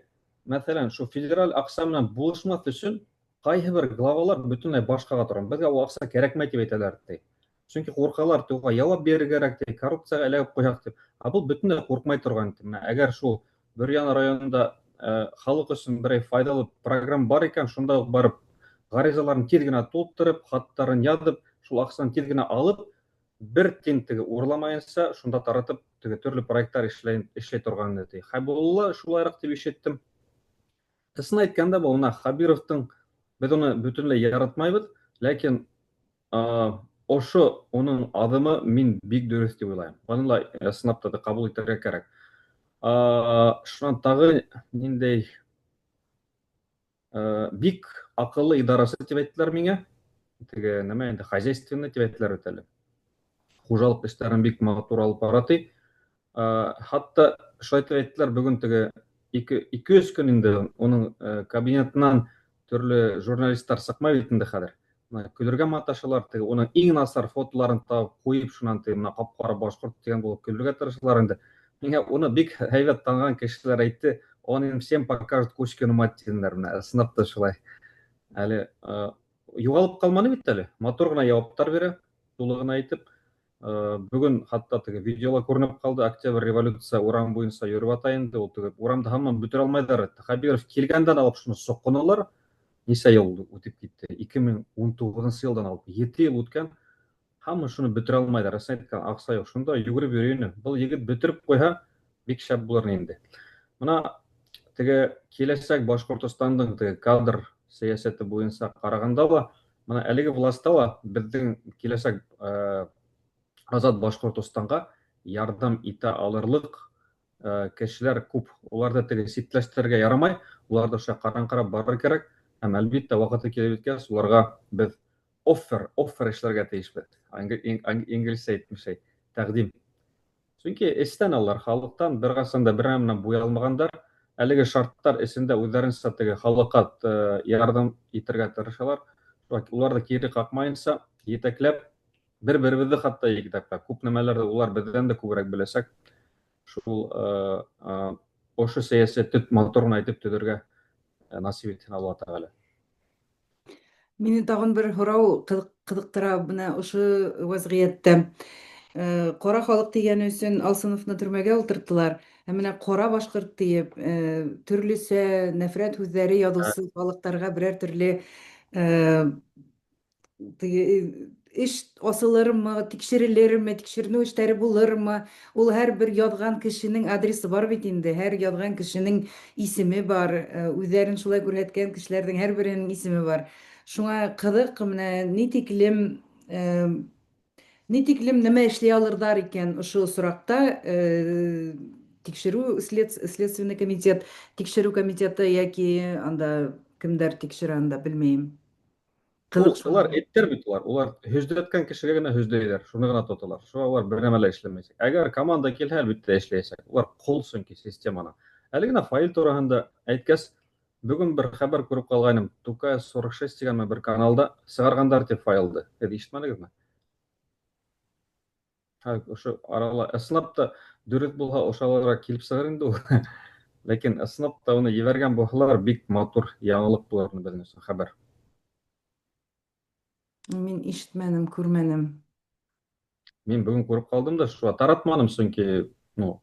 мәҫәлән, шул федераль аҡса менән булышмаҫ өсөн ҡайһы бер главалар бөтөнләй башҡаға тора. Беҙгә ул аҡса кәрәкмәй тип әйтәләр ти. Сөнки ҡурҡалар, ти, уға яуап бирергә кәрәк ти, коррупцияға эләгеп ҡуяҡ тип. Ә был бөтөнләй ҡурҡмай торған ти. Менә әгәр шул Бөрйән районында халыҡ өсөн берәй файҙалы программа бар икән, шунда уҡ барып ғаризаларын тиҙ генә тултырып, хаттарын яҙып, шул аҡсаны тиҙ генә алып, бер тин теге урламайынса, шунда таратып, теге төрлө проекттар эшләй торған ти. Хәйбулла шулайыраҡ тип ишеттем. Ысын әйткәндә, был бына Хәбировтың беҙ уны бөтөнләй яратмайбыҙ, ләкин ошо уның аҙымы мин бик дөрөҫ тип уйлайым. Быны ла ысынлап та ҡабул итергә кәрәк. Шунан тағы ниндәй бик аҡыллы идарасы тип әйттеләр миңә. Теге нәмә инде хозяйственный тип әйттеләр бит әле. Хужалыҡ эштәрен бик матур алып бара ти. Хатта шулай тип әйттеләр, бөгөн теге ике өс көн инде уның кабинетынан төрлө журналисттар сыҡмай бит инде хәҙер. Бына көлөргә маташалар, теге уның иң насар фотоларын табып ҡуйып, шунан теге бына ҡап-ҡара башҡорт тигән булып көлөргә тырышалар инде. Миңә уны бик һәйбәт таныған кешеләр әйтте, он им всем покажет Кузькину мать тигәндәр, менә ысынлап та шулай. Әле юғалып ҡалманы бит әле, матур ғына яуаптар бирә, тулы ғына әйтеп. Бөгөн хатта теге видеола күренеп ҡалды, Октябрь революция урам буйынса йөрөп ята инде, ул теге урамды һаман бөтөрә алмайҙар. Хәбиров килгәндән алып шуны соҡоналар. Нисә йыл үтеп китте? Ике мең ун туғыҙынсы йылдан алып ете йыл үткән. Һаман шуны бөтөрә алмайҙар. Ысын әйткән, аҡса юҡ. Шунда йүгереп йөрөй ине. Был егет бөтөрөп ҡуйһа, бик шәп булыр инде. Бына теге киләсәк Башҡортостандың теге кадр сәйәсәте буйынса ҡарағанда ла, бына әлеге власта ла беҙҙең киләсәк Азат Башҡортостанға ярҙам итә алырлыҡ кешеләр күп. Уларҙы теге ситләштерергә ярамай, уларҙы ошо ҡараңҡырап барыр кәрәк. Һәм әлбиттә ваҡыты килеп еткәс, уларға беҙ оффер эшләргә тейешбеҙ. Инглизсә әйтмешәй, тәҡдим. Сөнки эстән алар халыҡтан бер ҡасан да бер нәмә менән буялмағандар. Әлеге шарттар эсендә үҙҙәренсә теге халыҡҡа ярҙам итергә тырышалар. Уларҙы кире ҡаҡмайынса, етәкләп, бер-беребеҙҙе хатта етәкләп, күп нәмәләрҙе улар беҙҙән дә күберәк беләсәк. Шул ошо сәйәсәтте матур ғына итеп төҙөргә насип итһен Алла Тәғәлә. Мине тағын бер һорау ҡыҙыҡтыра бына ошо вәзғиәттә. Ҡара халыҡ тигәне өсөн Алсыновны төрмәгә ултырттылар. Ә менә ҡара башҡорт тиеп, төрлөсә нәфрәт һүҙҙәре яҙыусы халыҡтарға берәр төрлө, теге, эш асылырмы, тикшерелерме, тикшеренеү эштәре булырмы? Ул һәр бер яҙған кешенең адресы бар бит инде, һәр яҙған кешенең исеме бар, үҙҙәрен шулай күрһәткән кешеләрҙең һәр береһенең исеме бар. Шуңа ҡыҙыҡ, менә ни тиклем нәмә эшләй алырҙар икән ошо осраҡта, тикшереү следственный комитет, тикшереү комитеты йәки анда кемдәр тикшерә анда, белмәйем. Кылык Ул, улар эттәр бит улар. Улар һөжләткән кешегә генә һөжләйҙәр, шуны гына тоталар. Шуға улар бер нәмә лә эшләмәйәсәк. Әгәр команда килһә, әлбиттә эшләйәсәк. Улар ҡол сөнки системана. Әле генә Фаил тураһында әйткәс, бөгөн бер хәбәр күреп ҡалғайным. Тукай 46 тигәнме бер каналда сығарғандар тип файлды. Һеҙ ишетмәнегеҙме? Ха, ошо арала ысынлап та дөрөҫ булһа, ошоларға килеп сығыр инде ул. Ләкин ысынлап та уны ебәргән булһалар, бик матур яңылыҡ булыр беҙҙең өсөн хәбәр. Мин ишетмәнем, күрмәнем. Мин бөгөн күреп ҡалдым да, шуға таратманым, сөнки, ну,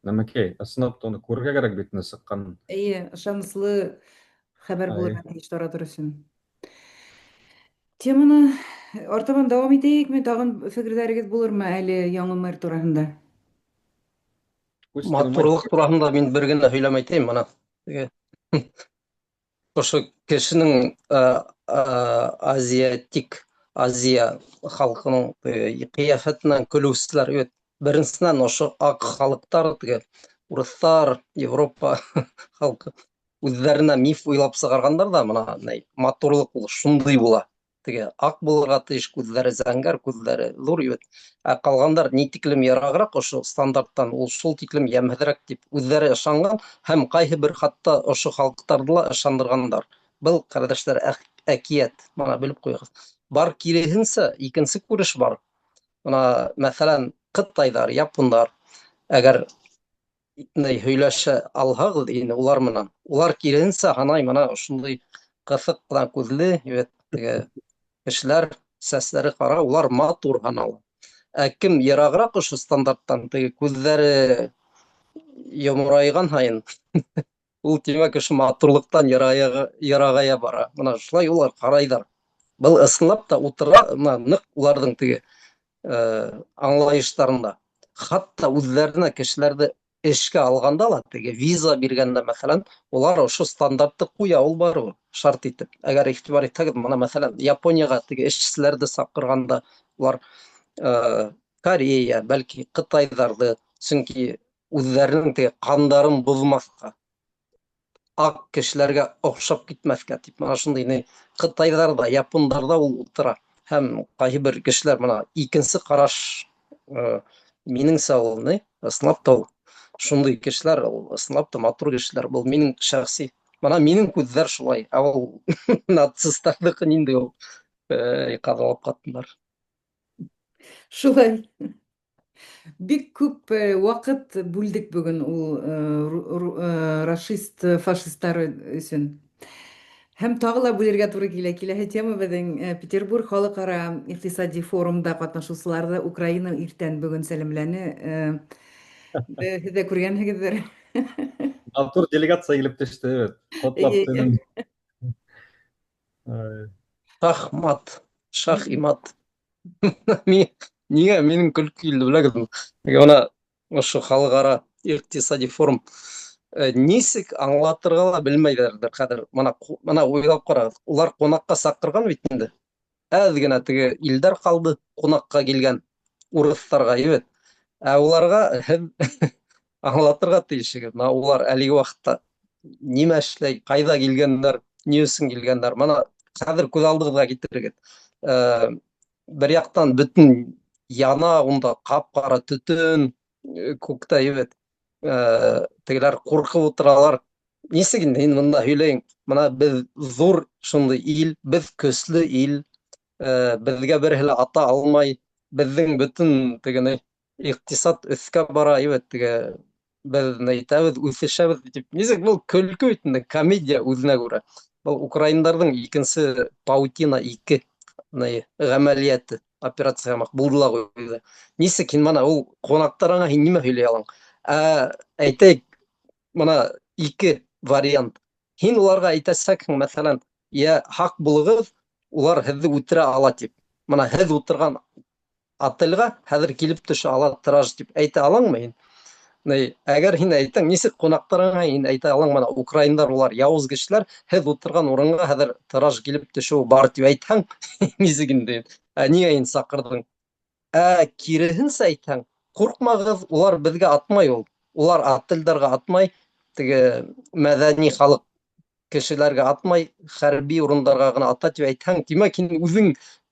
нәмәкәй, ысынлап та уны күрергә кәрәк бит инде сыҡҡанын. Әйе, ышаныслы хәбәр булырга тиеш таратыр өсөн. Теманы артабан дәвам итәйекме? Тагын фикерләрегез булырмы әле яңы мэр тураһында? Матурлык тураһында мин бер генә һөйләм әйтәйем, мына. Ошо кешенең азиатик Азия халҡының ҡиәфәтенән көлөүселәр бит. Беренсенән, ошо аҡ халыҡтар, теге урыҫтар, Европа халҡы үҙҙәренә миф уйлап сығарғандар ҙа, мына ни, матурлыҡ ул шундай була. Теге аҡ булырға тейеш, күҙҙәре зәңгәр, күҙҙәре ҙур бит. Ә ҡалғандар ни тиклем йырағыраҡ ошо стандарттан, ул шул тиклем йәмһеҙерәк тип үҙҙәре ышанған һәм ҡайһы бер хатта ошо халыҡтарҙы ла ышандырғандар. Был, ҡәрҙәштәр, әкиәт, мына белеп ҡуйығыҙ. Бар киреһенсә, икенсе күреш бар. Мына, мәҫәлән, ҡытайҙар, япондар, әгәр ни һөйләшә алһағыҙ инде улар менән, улар киреһенсә һанай, мына ошондай ҡыҫыҡ ҡына күҙле, бит, теге кешеләр, сәстәре ҡара, улар матур һанала. Ә кем йырағыраҡ ошо стандарттан, теге күҙҙәре йоморайған һайын, ул тимәк ошо матурлыҡтан йырағая бара. Мына шулай улар ҡарайҙар. Был ысынлап та ултыра, мына ныҡ уларҙың теге аңлайыштарында. Хатта үҙҙәренә кешеләрҙе эшкә алғанда ла, теге виза биргәндә, мәҫәлән, улар ошо стандартты ҡуя, ул барыбер шарт итеп. Әгәр иғтибар итһәгеҙ, мына мәҫәлән, Японияға теге эшселәрҙе саҡырғанда улар Корея, бәлки Ҡытайҙарҙы, сөнки үҙҙәренең теге ҡандарын боҙмаҫҡа, аҡ кешеләргә оҡшап китмәҫкә тип, мына шундай ни Ҡытайҙарҙа, япондарҙа ул ултыра. Һәм ҡайһы бер кешеләр мына икенсе ҡараш, минеңсә, ул ни, ысынлап та ул шундай кешеләр, ул ысынлап та матур кешеләр. Был минең шәхси. Мына минең күҙҙәр шулай, ә ул нацисттарҙыҡы ниндәй ул? Ҡаҙалап ҡатындар. Шулай. Бик күп ваҡыт бүлдек бөгөн ул рашист фашисттар өсөн. Һәм тағы ла бүлергә тура килә. Киләһе тема беҙҙең Петербург халыҡ-ара иҡтисади форумда ҡатнашыусыларҙы Украина иртән бөгөн сәләмләне. Һеҙ ҙә күргәнһегеҙҙер. Матур делегация килеп төштө, бит. Ҡотлап төнөн. Шахмат, шах и мат. Ниңә минең көлкө килде, беләгеҙме? Бына ошо халыҡ-ара иҡтисади форум нисек аңлатырға ла белмәйҙәрҙер хәҙер. Мына уйлап ҡарағыҙ. Улар ҡунаҡҡа саҡырған бит инде. Әҙ генә теге илдәр ҡалды ҡунаҡҡа килгән урыҫтарға, бит. Ә уларға һеҙ аңлатырға тейешһегеҙ. Мына улар әлеге ваҡытта нимә эшләй, ҡайҙа килгәндәр, ни өсөн килгәндәр. Мына хәҙер күҙ алдығыҙға килтерегеҙ. Бер яҡтан бөтөн яна, унда ҡап-ҡара төтөн күктә, бит. Тегеләр ҡурҡып ултыралар. Нисек инде һин бында һөйләйең? Мына беҙ ҙур шундай ил, беҙ көслө ил, беҙгә береһе лә ата алмай, беҙҙең бөтөн теге иҡтисад өҫкә бара, бит, теге беҙ әйтәбеҙ, үҫешәбеҙ тип. Нисек был көлкө бит инде, комедия үҙенә күрә. Был украиндарҙың икенсе Паутина 2 ғәмәлиәте, операция һымаҡ булды ла ҡуйҙы. Нисек һин мына ул ҡунаҡтарыңа һин нимә һөйләй алаң? Ә, әйтәйек, мына ике вариант. Һин уларға әйтәсәкһең, мәҫәлән, йә һаҡ булығыҙ, улар һеҙҙе үтерә ала тип. Мына һеҙ ултырған отельгә хәҙер килеп төшә ала траж тип әйтә алаңмы һин? Ни, әгәр һин әйтәң, нисек ҡунаҡтарыңа һин әйтә алаң, мына украиндар улар яуыз кешеләр, һеҙ ултырған урынға хәҙер траж килеп төшөү бар тип әйтһәң, нисек инде? Ә ниңә һин саҡырҙың? Ә киреһенсә әйтһәң, ҡурҡмағыҙ, улар беҙгә атмай ул. Улар отельдәргә атмай, теге мәҙәни халыҡ. Кешеләргә атмай, хәрби урындарға ғына ата тип әйтһәң, тимәк, һин үҙең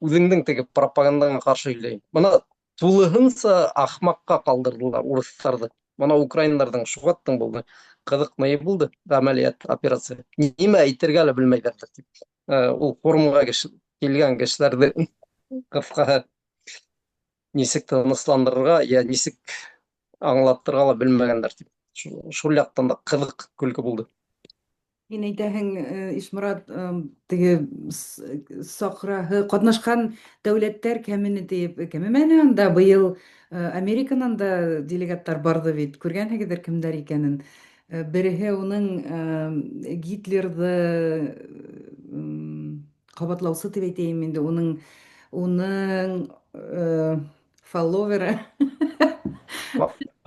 үҙеңдең теге пропагандаңа ҡаршы һөйләйһең. Бына тулыһынса ахмаҡҡа ҡалдырҙылар урыҫтарҙы. Бына украиндарҙың шуғаттың булды. Ҡыҙыҡ ни булды ғәмәлиәт, операция. Нимә әйтергә лә белмәйҙәрҙер тип. Ул форумға килгән кешеләрҙе ҡыҫҡаһы нисек тынысландырырға, йә нисек аңлатырға ла белмәгәндәр тип. Шул яҡтан да ҡыҙыҡ көлкө булды. Һин әйтәһең, Ишморат, теге саҡраһы ҡатнашҡан дәүләттәр кәмене тиеп, кәмемәне анда быйыл Американан да делегаттар барҙы бит, күргәнһегеҙҙер кемдәр икәнен. Береһе уның Гитлерҙы ҡабатлаусы тип әйтәйем инде, уның фолловеры.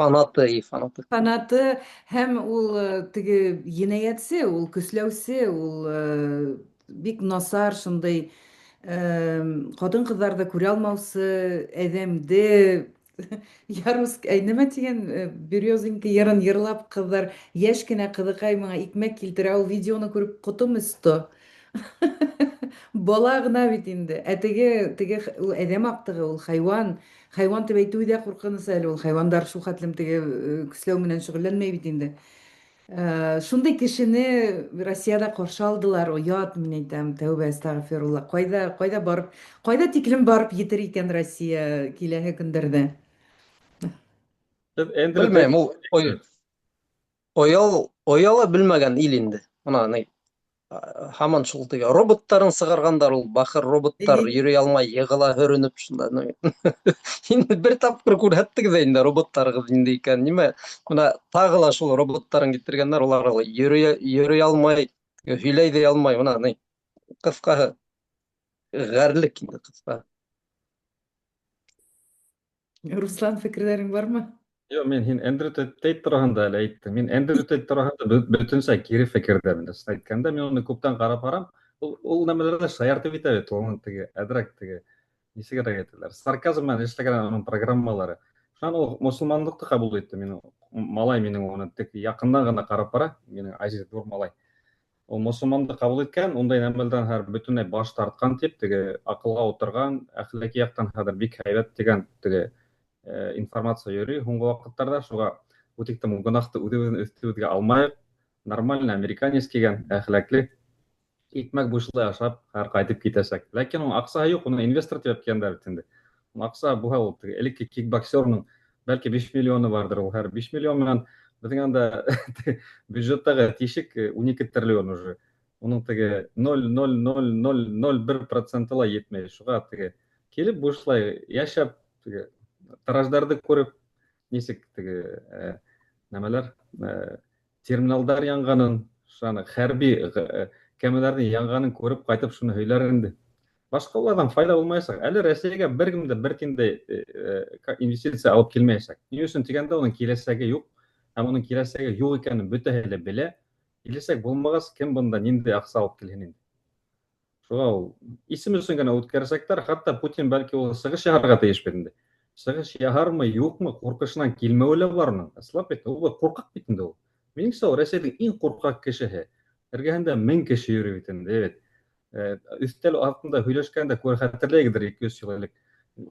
Фанаты и фанаты. Фанаты һәм ул теге енәйәтсе, ул көсләүсе, ул бик насар шундай ҡатын-ҡыҙҙарҙы күрә алмаусы әҙәмде Ярус, әй, нәмә тигән Березенька йырын йырлап ҡыҙҙар, йәш кенә ҡыҙыҡай миңа икмәк килтерә, ул видеоны күреп ҡотом өстө. Бала ғына бит инде. Ә теге ул әҙәм аҡтығы, ул хайуан. Хайуан тип әйтеүе ҙә ҡурҡыныс әле ул. Хайуандар шул хәтлем теге көсләү менән шөғөлләнмәй бит инде. Шундай кешене Россиядә ҡаршы алдылар. Оят, мин әйтәм, тәүбә, әстәғфирулла. Ҡайҙа барып, ҡайҙа тиклем барып етер икән Россия киләһе көндәрҙә? Беҙ Эндрю Белмәйем, ул ояла белмәгән ил инде. Бына ни, һаман шул теге роботтарын сығарғандар, ул бахыр роботтар йөрөй алмай, йығыла, һөрөнөп шунда. Инде бер тапҡыр күрһәттегеҙ ҙә инде роботтарығыҙ ниндәй икән. Нимә, бына тағы ла шул роботтарын килтергәндәр, улар йөрөй алмай, һөйләй ҙә алмай. Бына ни, ҡыҫҡаһы ғәрлек инде, ҡыҫҡаһы. Руслан, фекерҙәрең бармы? Юҡ, мин һин Эндрю Тейт тураһында әле әйттем. Мин Эндрю Тейт тураһында бөтөнсә кире фекерҙәмен. Ысын әйткәндә, мин уны күптән ҡарап барам. Ул нәмәләрҙе шаяртып итә бит, уның теге әҙерәк теге нисегерәк әйтәләр, сарказм менән эшләгән уның программалары. Шунан ул мосолманлыҡты ҡабул итте. Минең малай минең уны тик яҡындан ғына ҡарап бара, минең азиз ҙур малай. Ул мосолманды ҡабул иткән, ундай нәмәлдән һәр бөтөнләй баш тартҡан тип, теге аҡылға ултырған, әхлаҡи яҡтан хәҙер бик һәйбәт тигән теге информация йөрөй һуңғы ваҡыттарда. Шуға үтектем гонаһты үҙебеҙҙең өҫтөбөҙгә алмайыҡ. Нормально американец кигән, әхлаҡлы, икмәк бушлай ашап, һәр ҡайтып китәсәк. Ләкин уның аҡсаһы юҡ, уны инвестор тип әйткәндәр бит инде. Уның аҡса булһа, ул теге элекке кикбоксерның бәлки 5 миллионы барҙыр, ул һәр 5 миллион менән беҙҙең анда бюджеттағы тишек 12 триллион уже. Уның теге ноль ноль ноль ноль ноль бер проценты ла етмәй. Шуға теге килеп бушлай йәшәп, теге тараждарҙы күреп, нисек теге нәмәләр, терминалдар янғанын, шуны хәрби кәмәләрҙең янғанын күреп ҡайтып шуны һөйләр инде. Башҡа уларҙан файҙа булмаясаҡ. Әле Рәсәйгә бер кем дә бер тин дә инвестиция алып килмәйәсәк. Ни өсөн тигәндә, уның киләсәге юҡ. Һәм уның киләсәге юҡ икәнен бөтәһе лә белә. Киләсәк булмағас, кем бында ниндәй аҡса алып килһен инде? Шуға ул исем өсөн генә үткәрәсәктәр. Хатта Путин бәлки ул сығыш яһарға тейеш бит инде. Сығыш яһармы, юҡмы, ҡурҡышынан килмәүе лә бар уның. Ысынлап бит, ул ҡурҡаҡ бит инде ул. Минеңсә, ул Рәсәйҙең иң ҡурҡаҡ кешеһе. Эргәһендә 1000 кеше йөрөй бит инде, бит. Өҫтәл артында һөйләшкәндә күр хәтерләйгеҙер, ике йөҙ йыл элек.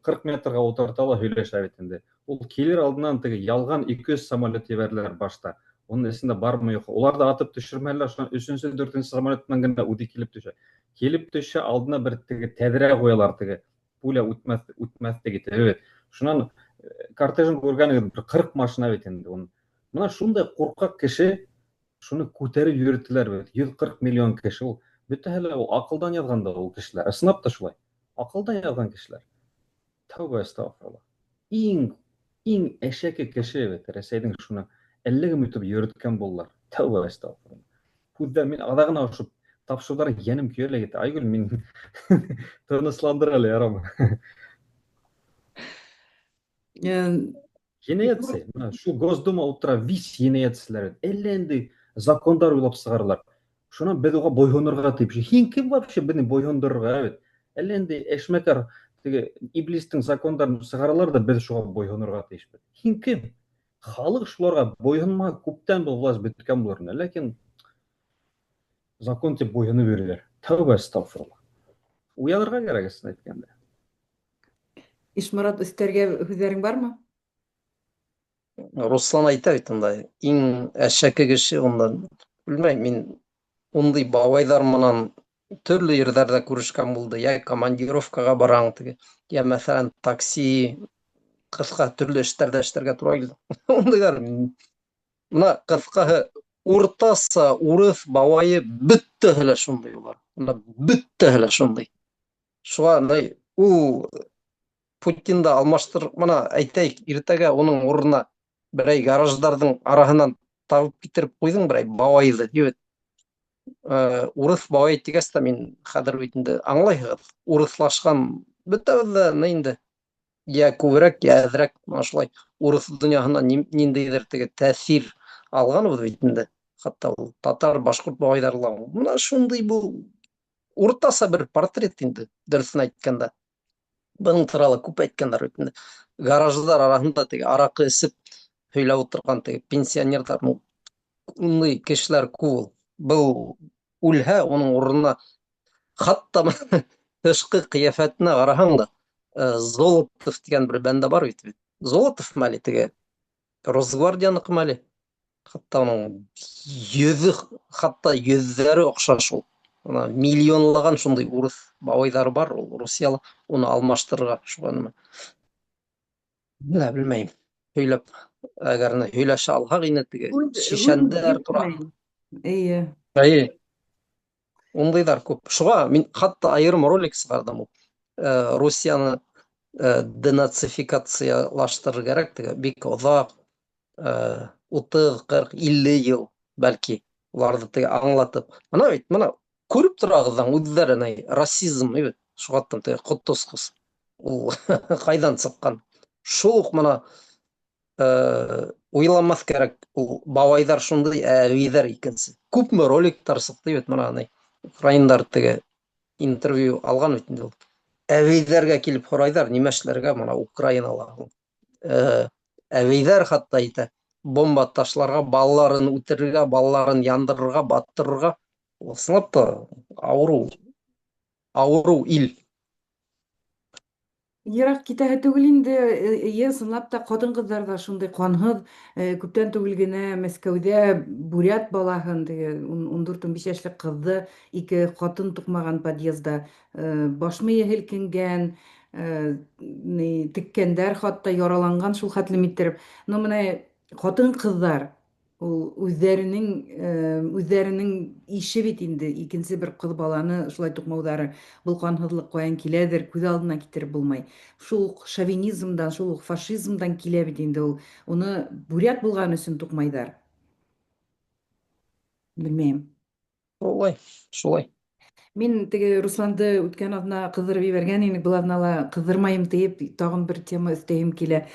40 метрға ултырта ла һөйләшә бит инде. Ул килер алдынан теге ялған ике йөҙ самолет ебәрҙеләр башта. Уның эсендә бармы юҡ. Улар ҙа атып төшөрмәләр, шунан өсөнсө, дүртенсе самолет менән генә үҙе килеп төшә. Килеп төшә, алдына бер теге тәҙрә ҡуялар, теге пуля үтмәҫ теге бит. Шунан кортежын күргәнегеҙ, бер 40 машина бит инде уның. Бына шундай ҡурҡаҡ кеше, шуны күтәреп йөрөттөләр бит. 140 миллион кеше ул. Бөтәһе лә ул аҡылдан яҙған да ул кешеләр. Ысынлап та шулай. Аҡылдан яҙған кешеләр. Тәүбә, әстәғфирулла. Иң әшәке кеше бит Рәсәйҙең шуны әллә кем итеп йөрөткән булалар. Тәүбә, әстәғфирулла. Күҙҙәр мин аҙағына ошо тапшырыуҙар йәнем көйә лә китә. Айгөл, мин тынысландыр әле, ярамы? Енәйәтсе, бына шул Госдума ултыра вис енәйәтселәр. Әллә инде закондар уйлап сығаралар. Шунан беҙ уға буйһонорға тип. Һин кем вообще беҙҙе буйһондорорға бит? Әллә инде эшмәкәр теге иблистең закондарын сығаралар ҙа беҙ шуға буйһонорға тейешбеҙ. Һин кем? Халыҡ шуларға буйһонмаһа, күптән был власть бөткән булыр ине. Ләкин Закон дип буйһынып йөриләр. Тәүбә әстәгъфирулла. Уянырга кәрәк, ысын әйткәндә. Ишморат, өстәргә һүҙҙәрең бармы? Руслан әйтә бит унда, иң әшәке кеше унда. Белмәйем, мин ундый бабайҙар менән төрлө ерҙәрҙә күрешкән булды. Йә командировкаға бараң теге, йә мәҫәлән такси, ҡыҫҡа төрлө эштәрҙә эшләргә тура килде. Ундайҙар мына ҡыҫҡаһы уртаса урыҫ бабайы бөттәһе лә шундай улар. Мына бөттәһе лә шундай. Шуға ул Путинды алмаштыр, мына әйтәйек, иртәгә уның урынына берәй гараждарҙың араһынан табып китереп ҡуйҙың берәй бабайҙы, тип. Урыҫ бабай тигәс тә мин хәҙер бит инде аңлайһығыҙ, урыҫлашҡан бөтәбеҙ ҙә ни инде, йә күберәк, йә әҙерәк, мына шулай урыҫ донъяһынан ниндәйҙер теге тәьҫир алғанбыҙ бит инде. Хатта ул татар, башҡорт бабайҙары ла мына шундай был уртаса бер портрет инде, дөрөҫөн әйткәндә. Бының турала күп әйткәндәр бит инде. Гараждар араһында теге араҡы эсеп һөйләп ултырған теге пенсионерҙар, ну, ундай кешеләр күп ул. Был үлһә, уның урынына хатта тышҡы ҡиәфәтенә ҡараһаң да, Золотов тигән бер бәндә бар бит. Золотов әле теге Росгвардияныҡымы әле? Хатта уның йөҙө, хатта йөҙҙәре оҡшаш ул. Мына миллионлаған шундай урыҫ бабайҙары бар, ул Русияла, уны алмаштырырға шуға нәмә. Белә, белмәйем. Һөйләп, әгәр ни һөйләшә алһаҡ ине теге шишәндәр тура. Эйе. Эйе. Ундайҙар күп. Шуға мин хатта айырым ролик сығарҙым ул. Русияны денацификациялаштырыр кәрәк теге бик оҙаҡ, 30, 40, 50 йыл бәлки уларҙы теге аңлатып. Мына бит, мына күреп торағыҙҙан үҙҙәре ни расизм бит, шуға теге ҡотосҡос. Ул ҡайҙан сыҡҡан? Шул уҡ мына уйламаҫ кәрәк, ул бабайҙар шундай, әбейҙәр икенсе. Күпме роликтар сыҡты бит мына ни. Украиндар теге интервью алған бит инде ул. Әбейҙәргә килеп һорайҙар, нимә эшләргә мына Украинала. Әбейҙәр хатта әйтә, бомба ташларға, балаларын үтерергә, балаларын яндырырға, баттырырға. Ул ысынлап та ауырыу, ауырыу ил. Йыраҡ китәһе түгел инде, эйе, ысынлап та ҡатын-ҡыҙҙар ҙа шундай ҡанһыҙ. Күптән түгел генә Мәскәүҙә бурят балаһын, теге 14-15 йәшлек ҡыҙҙы ике ҡатын туҡмаған подъезда, баш мейе һелкенгән, ни, теккәндәр, хатта яраланған шул хәтлем иттереп. Но мына ҡатын-ҡыҙҙар ул үҙҙәренең ише бит инде, икенсе бер ҡыҙ баланы шулай туҡмауҙары. Был ҡанһыҙлыҡ ҡаян киләҙер, күҙ алдына китереп булмай. Шул уҡ шовинизмдан, шул уҡ фашизмдан килә бит инде ул. Уны бурят булған өсөн туҡмайҙар. Белмәйем. Шулай, шулай. Мин теге Русланды үткән аҙна ҡыҙҙырып ебәргән инек, был аҙнала ҡыҙҙырмайым тиеп, тағын бер тема өҫтәйем килә.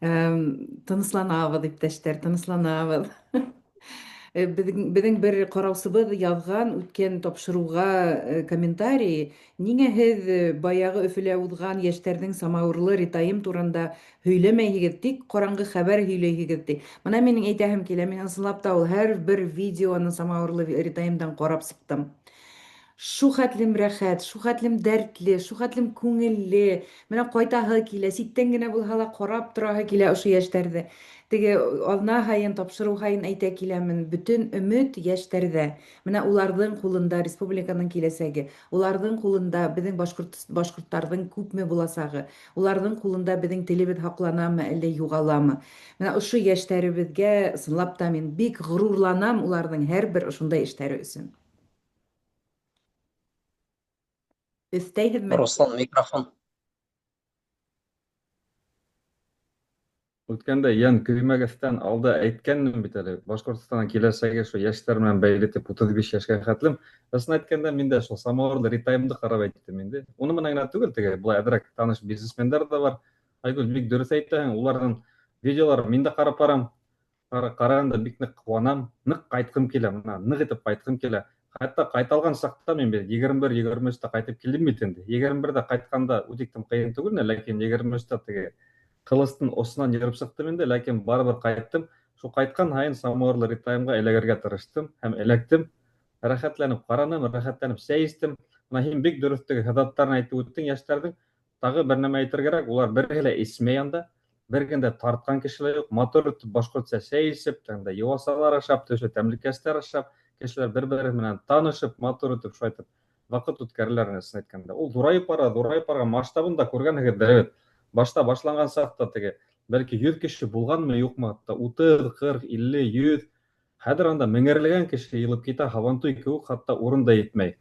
Тынысланабыҙ, иптәштәр, тынысланабыҙ. Беҙҙең бер ҡараусыбыҙ яҙған үткән тапшырыуға комментарий: ниңә һеҙ баяғы Өфөлә уҙған йәштәрҙең самауырлы ретайым турында һөйләмәйһегеҙ, тик ҡараңғы хәбәр һөйләйһегеҙ, ти. Мына минең әйтәһем килә, мин ысынлап та ул һәр бер видеоны самауырлы ретайымдан ҡарап сыҡтым. Шу хәтлем рәхәт, шу хәтлем дәртле, шу хәтлем күңелле. Мына ҡайтаһы килә, ситтән генә булһа ла ҡарап тораһы килә ошо йәштәрҙе. Теге аҙна һайын, тапшырыу һайын әйтә киләмен, бөтөн өмөт йәштәрҙә. Мына уларҙың ҡулында республиканың киләсәге, уларҙың ҡулында беҙҙең башҡорттарҙың күпме буласағы, уларҙың ҡулында беҙҙең телебеҙ һаҡланамы, әллә юғаламы. Мына ошо йәштәребеҙгә ысынлап та мин бик ғорурланам уларҙың һәр бер ошондай эштәре өсөн. Өҫтәйһеҙме? Руслан, микрофон. Үткәндә йән көймәгәстән алда әйткәнмен бит әле, Башҡортостандың киләсәге шул йәштәр менән бәйле тип 35 йәшкә хәтлем. Ысын әйткәндә, мин дә шул самауырлы ретаймды ҡарап әйттем инде. Уны менән генә түгел, теге былай әҙерәк таныш бизнесмендәр ҙә бар. Айгөл, бик дөрөҫ әйтәһең, уларҙың видеоларын мин дә ҡарап барам. Ҡарағанда бик ныҡ ҡыуанам, ныҡ ҡайтҡым килә, мына ныҡ итеп ҡайтҡым килә. Хатта ҡайталған саҡта мин бит егерме бер, егерме өстә ҡайтып килдем бит инде. Егерме берҙә ҡайтҡанда үтектем ҡыйын түгел, ләкин егерме өстә теге ҡылыстың осонан йырып сыҡтым инде, ләкин барыбер ҡайттым. Шул ҡайтҡан һайын самауырлы ретаймға эләгергә тырыштым һәм эләктем. Рәхәтләнеп ҡараным, рәхәтләнеп сәй эстем. Бына һин бик дөрөҫ теге һыҙаттарын әйтеп үттең йәштәрҙең. Тағы бер нәмә әйтергә кәрәк, улар береһе лә эсмәй анда. Бер генә дә тартҡан кеше лә юҡ. Матур итеп башҡортса сәй эсеп, тегендә йыуасалар ашап, төрлө тәмлекәстәр ашап, кешеләр бер-береһе менән танышып, матур итеп шулай итеп ваҡыт үткәрәләр, ысын әйткәндә. Ул ҙурайып бара, ҙурайып барған масштабын да күргәнһегеҙҙер бит. Башта башланған саҡта теге бәлки 100 кеше булғанмы, юҡмы, хатта 30, 40, 50, 100. Хәҙер анда меңәрләгән кеше йыйылып китә, һабантуй кеүек, хатта урын да етмәй.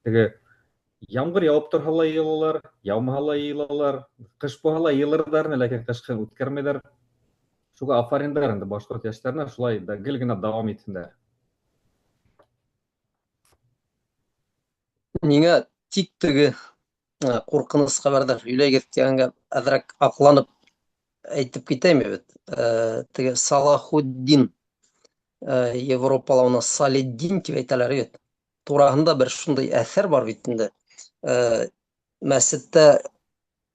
Теге ямғыр яуып торһа ла йыйылалар, яумаһа ла йыйылалар, ҡыш булһа ла йыйылырҙар, ләкин ҡышҡын үткәрмәйҙәр. Шуға афариндар инде башҡорт йәштәренә, шулай да гел генә дауам итһендәр. Ниңә тик теге ҡурҡыныс хәбәрҙәр һөйләйгеҙ тигәнгә әҙерәк аҡланып әйтеп китәйем бит. Теге Салахуддин, Европала уны Салиддин тип әйтәләр бит. Тураһында бер шундай әҫәр бар бит инде. Мәсеттә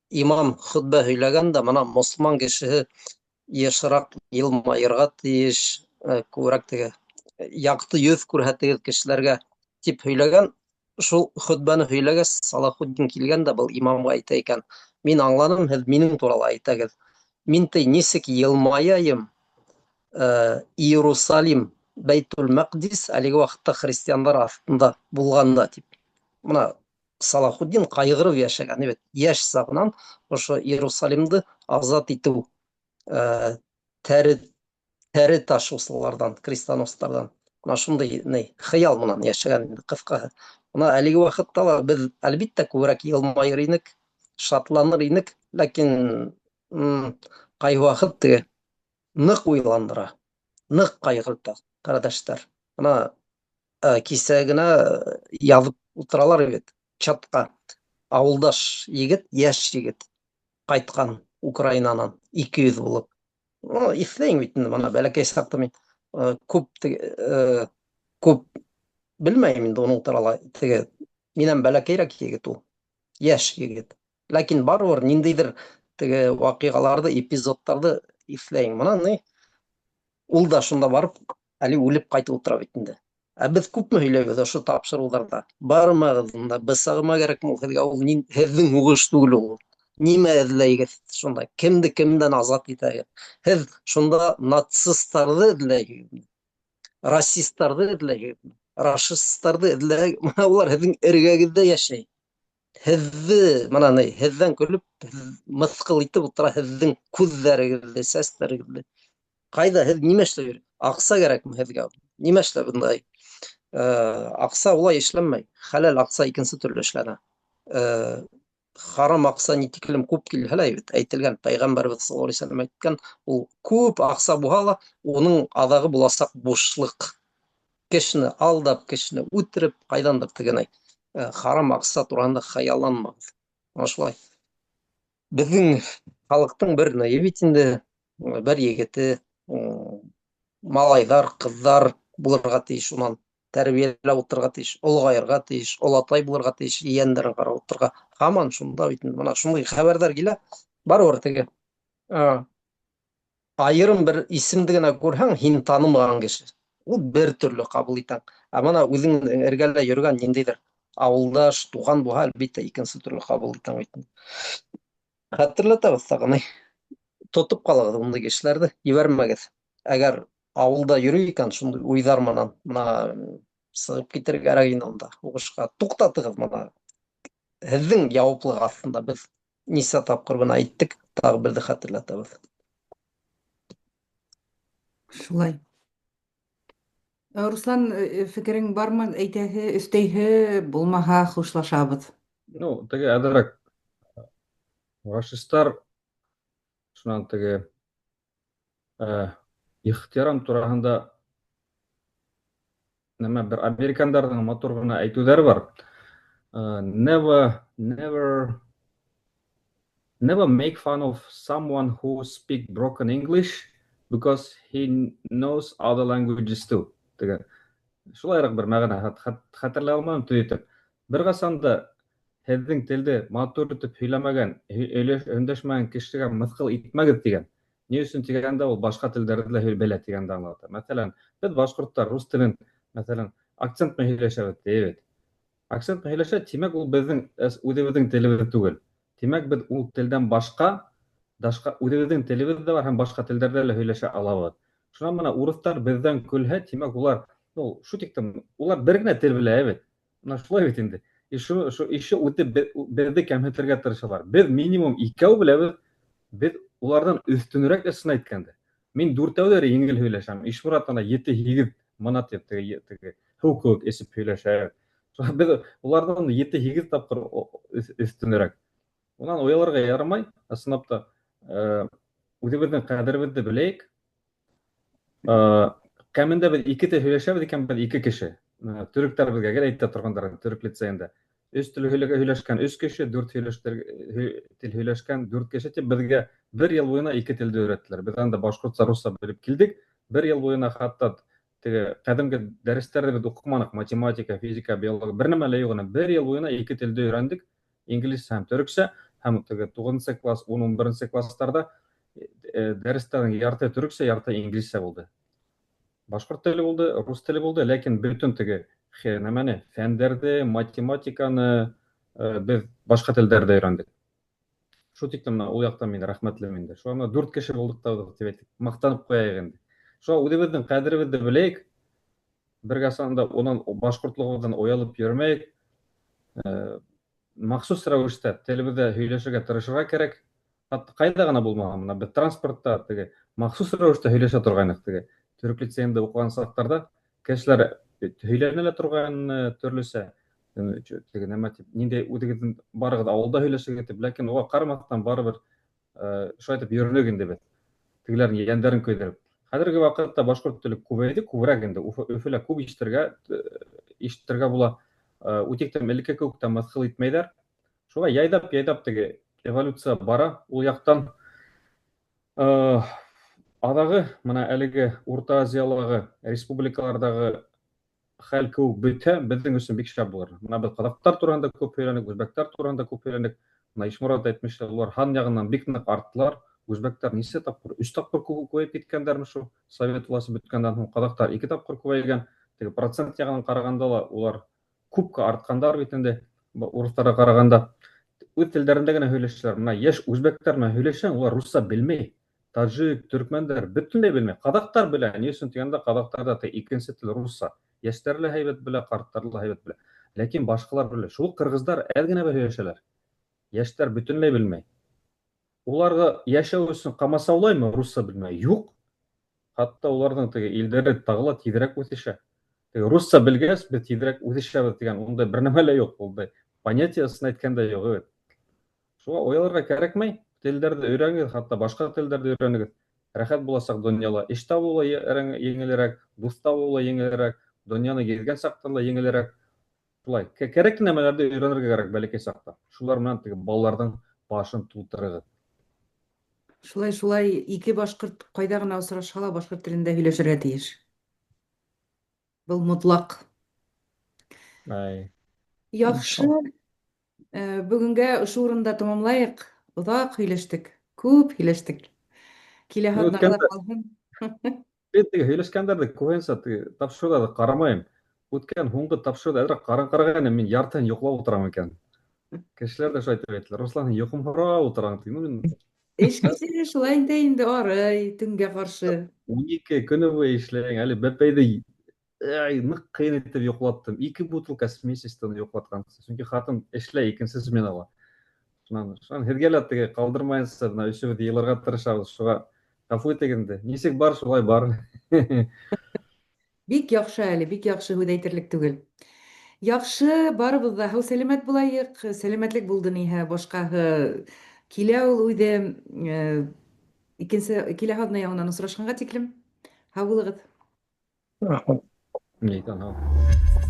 имам хөтбә һөйләгән дә, мына мосолман кешеһе йышыраҡ йылмайырға тейеш, күберәк теге яҡты йөҙ күрһәтегеҙ кешеләргә тип һөйләгән. Шул хөтбәне һөйләгәс, Салахуддин килгән дә был имамға әйтә икән: "Мин аңланым, һеҙ минең турала әйтәгеҙ. Мин ти нисек йылмаяйым, Иерусалим, Бәйтул Мәҡдис әлеге ваҡытта христиандар аҫтында булғанда" тип. Мына Салахуддин ҡайғырып йәшәгән бит. Йәш сағынан ошо Иерусалимды азат итеү, тәре тәре ташыусыларҙан, крестоносцарҙан. Мына шундай ни хыял менән йәшәгән инде, ҡыҫҡаһы. Мына әлеге ваҡытта ла беҙ әлбиттә күберәк йылмайыр инек, шатланыр инек, ләкин ҡайһы ваҡыт теге ныҡ уйландыра, ныҡ ҡайғырта, ҡәрҙәштәр. Мына кисә генә яҙып ултыралар бит чатҡа. Ауылдаш егет, йәш егет ҡайтҡан Украинанан 200 булып. Ну, иҫләйем бит инде, мына бәләкәй саҡта мин күп күп белмәйем инде уның турала, теге минән бәләкәйерәк егет ул, йәш егет. Ләкин барыбер ниндәйҙер теге ваҡиғаларҙы, эпизодтарҙы иҫләйем. Мына ни, ул да шунда барып, әле үлеп ҡайтып ултыра бит инде. Ә беҙ күпме һөйләйбеҙ ошо тапшырыуҙарҙа. Бармағыҙ унда, бысағыма кәрәкме ул һеҙгә, ул һеҙҙең һуғыш түгел ул. Нимә эҙләйгеҙ шунда? Кемде кемдән азат итәгеҙ? Һеҙ шунда нацисттарҙы эҙләйһегеҙме? Расисттарҙы эҙләйһегеҙме? Рашисттарҙы эҙләй, мына улар һеҙҙең эргәгеҙҙә йәшәй. Һеҙҙе, мына ни, һеҙҙән көлөп, мыҫҡыл итеп ултыра һеҙҙең күҙҙәрегеҙҙе, сәстәрегеҙҙе. Ҡайҙа һеҙ нимә эшләп йөрөй? Аҡса кәрәкме һеҙгә? Нимә эшләп бындай? Аҡса улай эшләнмәй. Хәләл аҡса икенсе төрлө эшләнә. Харам аҡса ни тиклем күп килһә лә бит, әйтелгән, Пәйғәмбәребеҙ саллаллаһу алейһи вәсәлләм әйткән, ул күп аҡса булһа ла, уның аҙағы буласаҡ бушлыҡ. Кешене алдап, кешене үтереп, ҡайҙандыр тегенәй. Харам аҡса тураһында хыялланмағыҙ. Ана шулай. Беҙҙең халыҡтың бер нәйе бит инде, бер егете, малайҙар, ҡыҙҙар булырға тейеш, унан тәрбиәләп ултырырға тейеш, олоғайырға тейеш, олатай булырға тейеш, ейәндәрен ҡарап ултырырға. Һаман шунда бит инде, мына шундай хәбәрҙәр килә. Барыбер теге, айырым бер исемде генә күрһәң, һин танымаған кеше, ул бер төрлө ҡабул итәң. Ә мына үҙең эргәлә йөрөгән ниндәйҙер ауылдаш, туған булһа, әлбиттә, икенсе төрлө ҡабул итәң бит инде. Хәтерләтәбеҙ тағы, ни, тотоп ҡалығыҙ ундай кешеләрҙе, ебәрмәгеҙ. Әгәр ауылда йөрөй икән, шундай уйҙар менән, мына сығып китергә кәрәк инде унда, һуғышҡа. Туҡтатығыҙ мына. Һеҙҙең яуаплыҡ аҫтында беҙ нисә тапҡыр бына әйттек, тағы берҙе хәтерләтәбеҙ. Шулай. Руслан, фекерең бармы? Әйтәһе, өҫтәйһе, булмаһа хушлашабыҙ. Ну, теге әҙерәк рашисттар шунан теге ихтирам тураһында нәмә бер американдарҙың матур ғына әйтеүҙәре бар. Never, never, never make fun of someone who speak broken English because he knows other languages too. Теге шулайыраҡ бер мәғәнә, хәтерләй алмайым төҙ итеп. Бер ҡасан да һеҙҙең телде матур итеп һөйләмәгән, өндәшмәгән кешегә мыҫҡыл итмәгеҙ тигән. Ни өсөн тигәндә, ул башҡа телдәрҙе лә белә тигәнде аңлата. Мәҫәлән, беҙ башҡорттар рус телен, мәҫәлән, Акцент менән һөйләшәбеҙ, ти бит. Акцент менән һөйләшә, тимәк, ул беҙҙең үҙебеҙҙең телебеҙ түгел. Тимәк, беҙ ул телдән башҡа, башҡа үҙебеҙҙең телебеҙ ҙә бар һәм башҡа телдәрҙә лә һөйләшә алабыҙ. Шунан бына урыҫтар беҙҙән көлһә, тимәк, улар, ну, шу тиклем, улар бер генә тел белә бит. Менә шулай бит инде. И шу, шу ише үтеп беҙҙе кәмһетергә тырышалар. Беҙ минимум икәү беләбеҙ, беҙ уларҙан өҫтөнөрәк ысын әйткәндә. Мин дүртәүҙәр еңел һөйләшәм. Ишморат ана ете-һигеҙ манат тип теге, теге һыу кеүек эсеп һөйләшә. Беҙ уларҙан ете-һигеҙ тапҡыр өҫтөнөрәк. Унан оялырға ярамай, ысынлап та, үҙебеҙҙең ҡәҙеребеҙҙе беләйек. Кәмендә беҙ ике тел һөйләшәбеҙ икән, беҙ ике кеше. Төрөктәр беҙгә гел әйтә торғандар, төрөк лицейында. Өс тел һөйләшкән өс кеше, дүрт тел һөйләшкән дүрт кеше тип беҙгә бер йыл буйына ике телде өйрәттеләр. Беҙ анда башҡортса, русса белеп килдек. Бер йыл буйына хатта теге ҡәҙимге дәрестәрҙе беҙ уҡыманыҡ, математика, физика, биология, бер нәмә лә юҡ ине. Бер йыл буйына ике телде өйрәндек, инглизсә һәм төрөксә, һәм теге туғыҙынсы класс, ун, ун беренсе класстарҙа дәрестәрҙең ярты төрөксә, ярты инглизсә булды. Башҡорт теле булды, рус теле булды, ләкин бөтөн теге нәмәне, фәндәрҙе, математиканы беҙ башҡа телдәрҙә өйрәндек. Шул тиклем менә ул яҡтан мин рәхмәтлемен инде. Шуға менә дүрт кеше булдыҡ та тип әйтеп, маҡтанып ҡуяйыҡ инде. Шуға үҙебеҙҙең ҡәҙеребеҙҙе беләйек. Бер ҡасан да унан башҡортлоғобоҙҙан оялып йөрөмәйек. Махсус рәүештә телебеҙҙә һөйләшергә тырышырға кәрәк. Хатта ҡайҙа ғына булмаһын, бына беҙ транспортта теге махсус рәүештә һөйләшә торғайныҡ теге. Төрөк лицейында уҡыған саҡтарҙа кешеләр һөйләнә лә торғайны төрлөсә. Теге нәмә тип, ниндәй үҙегеҙҙең барығыҙ ауылда һөйләшегеҙ тип, ләкин уға ҡарамаҫтан барыбер шулай итеп йөрөнөк инде беҙ. Тегеләрҙең йәндәрен көйҙөрөп. Хәҙерге ваҡытта башҡорт теле күбәйҙе, күберәк инде. Өфөлә күп ишетергә була. Үтектән элекке кеүек тә мыҫҡыл итмәйҙәр. Шулай яйҙап-яйҙап теге эволюция бара ул яҡтан. Аҙағы бына әлеге Урта Азиялағы республикаларҙағы хәл кеүек бөтһә, беҙҙең өсөн бик шәп булыр. Бына беҙ ҡаҙаҡтар тураһында күп һөйләнек, үзбәктәр тураһында күп һөйләнек. Бына Ишморат әйтмешли, улар һан яғынан бик ныҡ арттылар. Үзбәктәр нисә тапҡыр? Өс тапҡыр күбәйеп киткәндәрме шул? Совет власы бөткәндән һуң ҡаҙаҡтар ике тапҡыр күбәйгән. Теге процент яғынан ҡарағанда ла улар күпкә артҡандар бит инде урыҫтарға ҡарағанда. Үҙ телдәрендә генә һөйләшәләр. Бына йәш үзбәктәр менән һөйләшһәң, улар русса белмәй. Таджик, төркмәндәр бөтөнләй белмәй. Ҡаҙаҡтар белә. Ни өсөн тигәндә, ҡаҙаҡтарҙа икенсе тел русса. Йәштәр лә һәйбәт белә, ҡарттар ла һәйбәт белә. Ләкин башҡалар белә. Шул ҡырғыҙҙар әҙ генә һөйләшәләр. Йәштәр бөтөнләй белмәй. Уларға йәшәү өсөн ҡамасаулаймы русса белмәй? Юҡ. Хатта уларҙың теге илдәре тағы ла тиҙерәк үҫешә. Теге русса белгәс, беҙ тиҙерәк үҫешәбеҙ тигән ундай бер нәмә лә юҡ. Ундай понятиясын әйткәндә юҡ бит. Шуға оялырға кәрәкмәй. Телдәрҙе өйрәнегеҙ, хатта башҡа телдәрҙе өйрәнегеҙ. Рәхәт буласаҡ донъяла. Эш табыу ла еңелерәк, дуҫ табыу ла еңелерәк, донъяны гиҙгән саҡта ла еңелерәк. Шулай, кәрәкле нәмәләрҙе өйрәнергә кәрәк бәләкәй саҡта. Шулар менән теге балаларҙың башын тултырығыҙ. Шулай, шулай, ике башҡорт ҡайҙа ғына осрашһа ла башҡорт телендә һөйләшергә тейеш. Был мотлаҡ. Ай. Яҡшы. Бөгөнгә ошо урында тамамлайыҡ. Оҙаҡ һөйләштек, күп һөйләштек. Киләһе аҙнаға ҡалһын. Мин теге һөйләшкәндәрҙе күбенсә теге тапшырыуҙарҙы ҡарамайым. Үткән һуңғы тапшырыуҙа әҙерәк ҡараңҡырағайным, мин яртыһын йоҡлап ултырам икән. Кешеләр ҙә шулай тип әйттеләр. Руслан, һин йоҡомһорап ултыраң ти. Мин Эш кеше шулай инде инде арый төнгә ҡаршы. 12 көнө буйы эшләйһең, әле бәпәйҙе ай, ныҡ ҡыйын итеп йоҡлаттым. Ике бутылка смесь эстем йоҡлатҡансы. Сөнки ҡатын эшләй икенсе сменала. Шунан, шунан һеҙгә лә теге ҡалдырмайынса, бына өсөбөҙ йыйылырға тырышабыҙ. Шуға ғәфү итегеҙ инде. Нисек бар, шулай бар. Бик яҡшы әле, бик яҡшы һүҙ әйтерлек түгел. Яҡшы, барыбыҙ ҙа һау сәләмәт булайыҡ. Сәләмәтлек булды ниһә, башҡаһы килә ул үҙе. Икенсе киләһе аҙна яңынан осрашҡанға тиклем. Һау булығыҙ. Рәхмәт. Әйтәм, һау.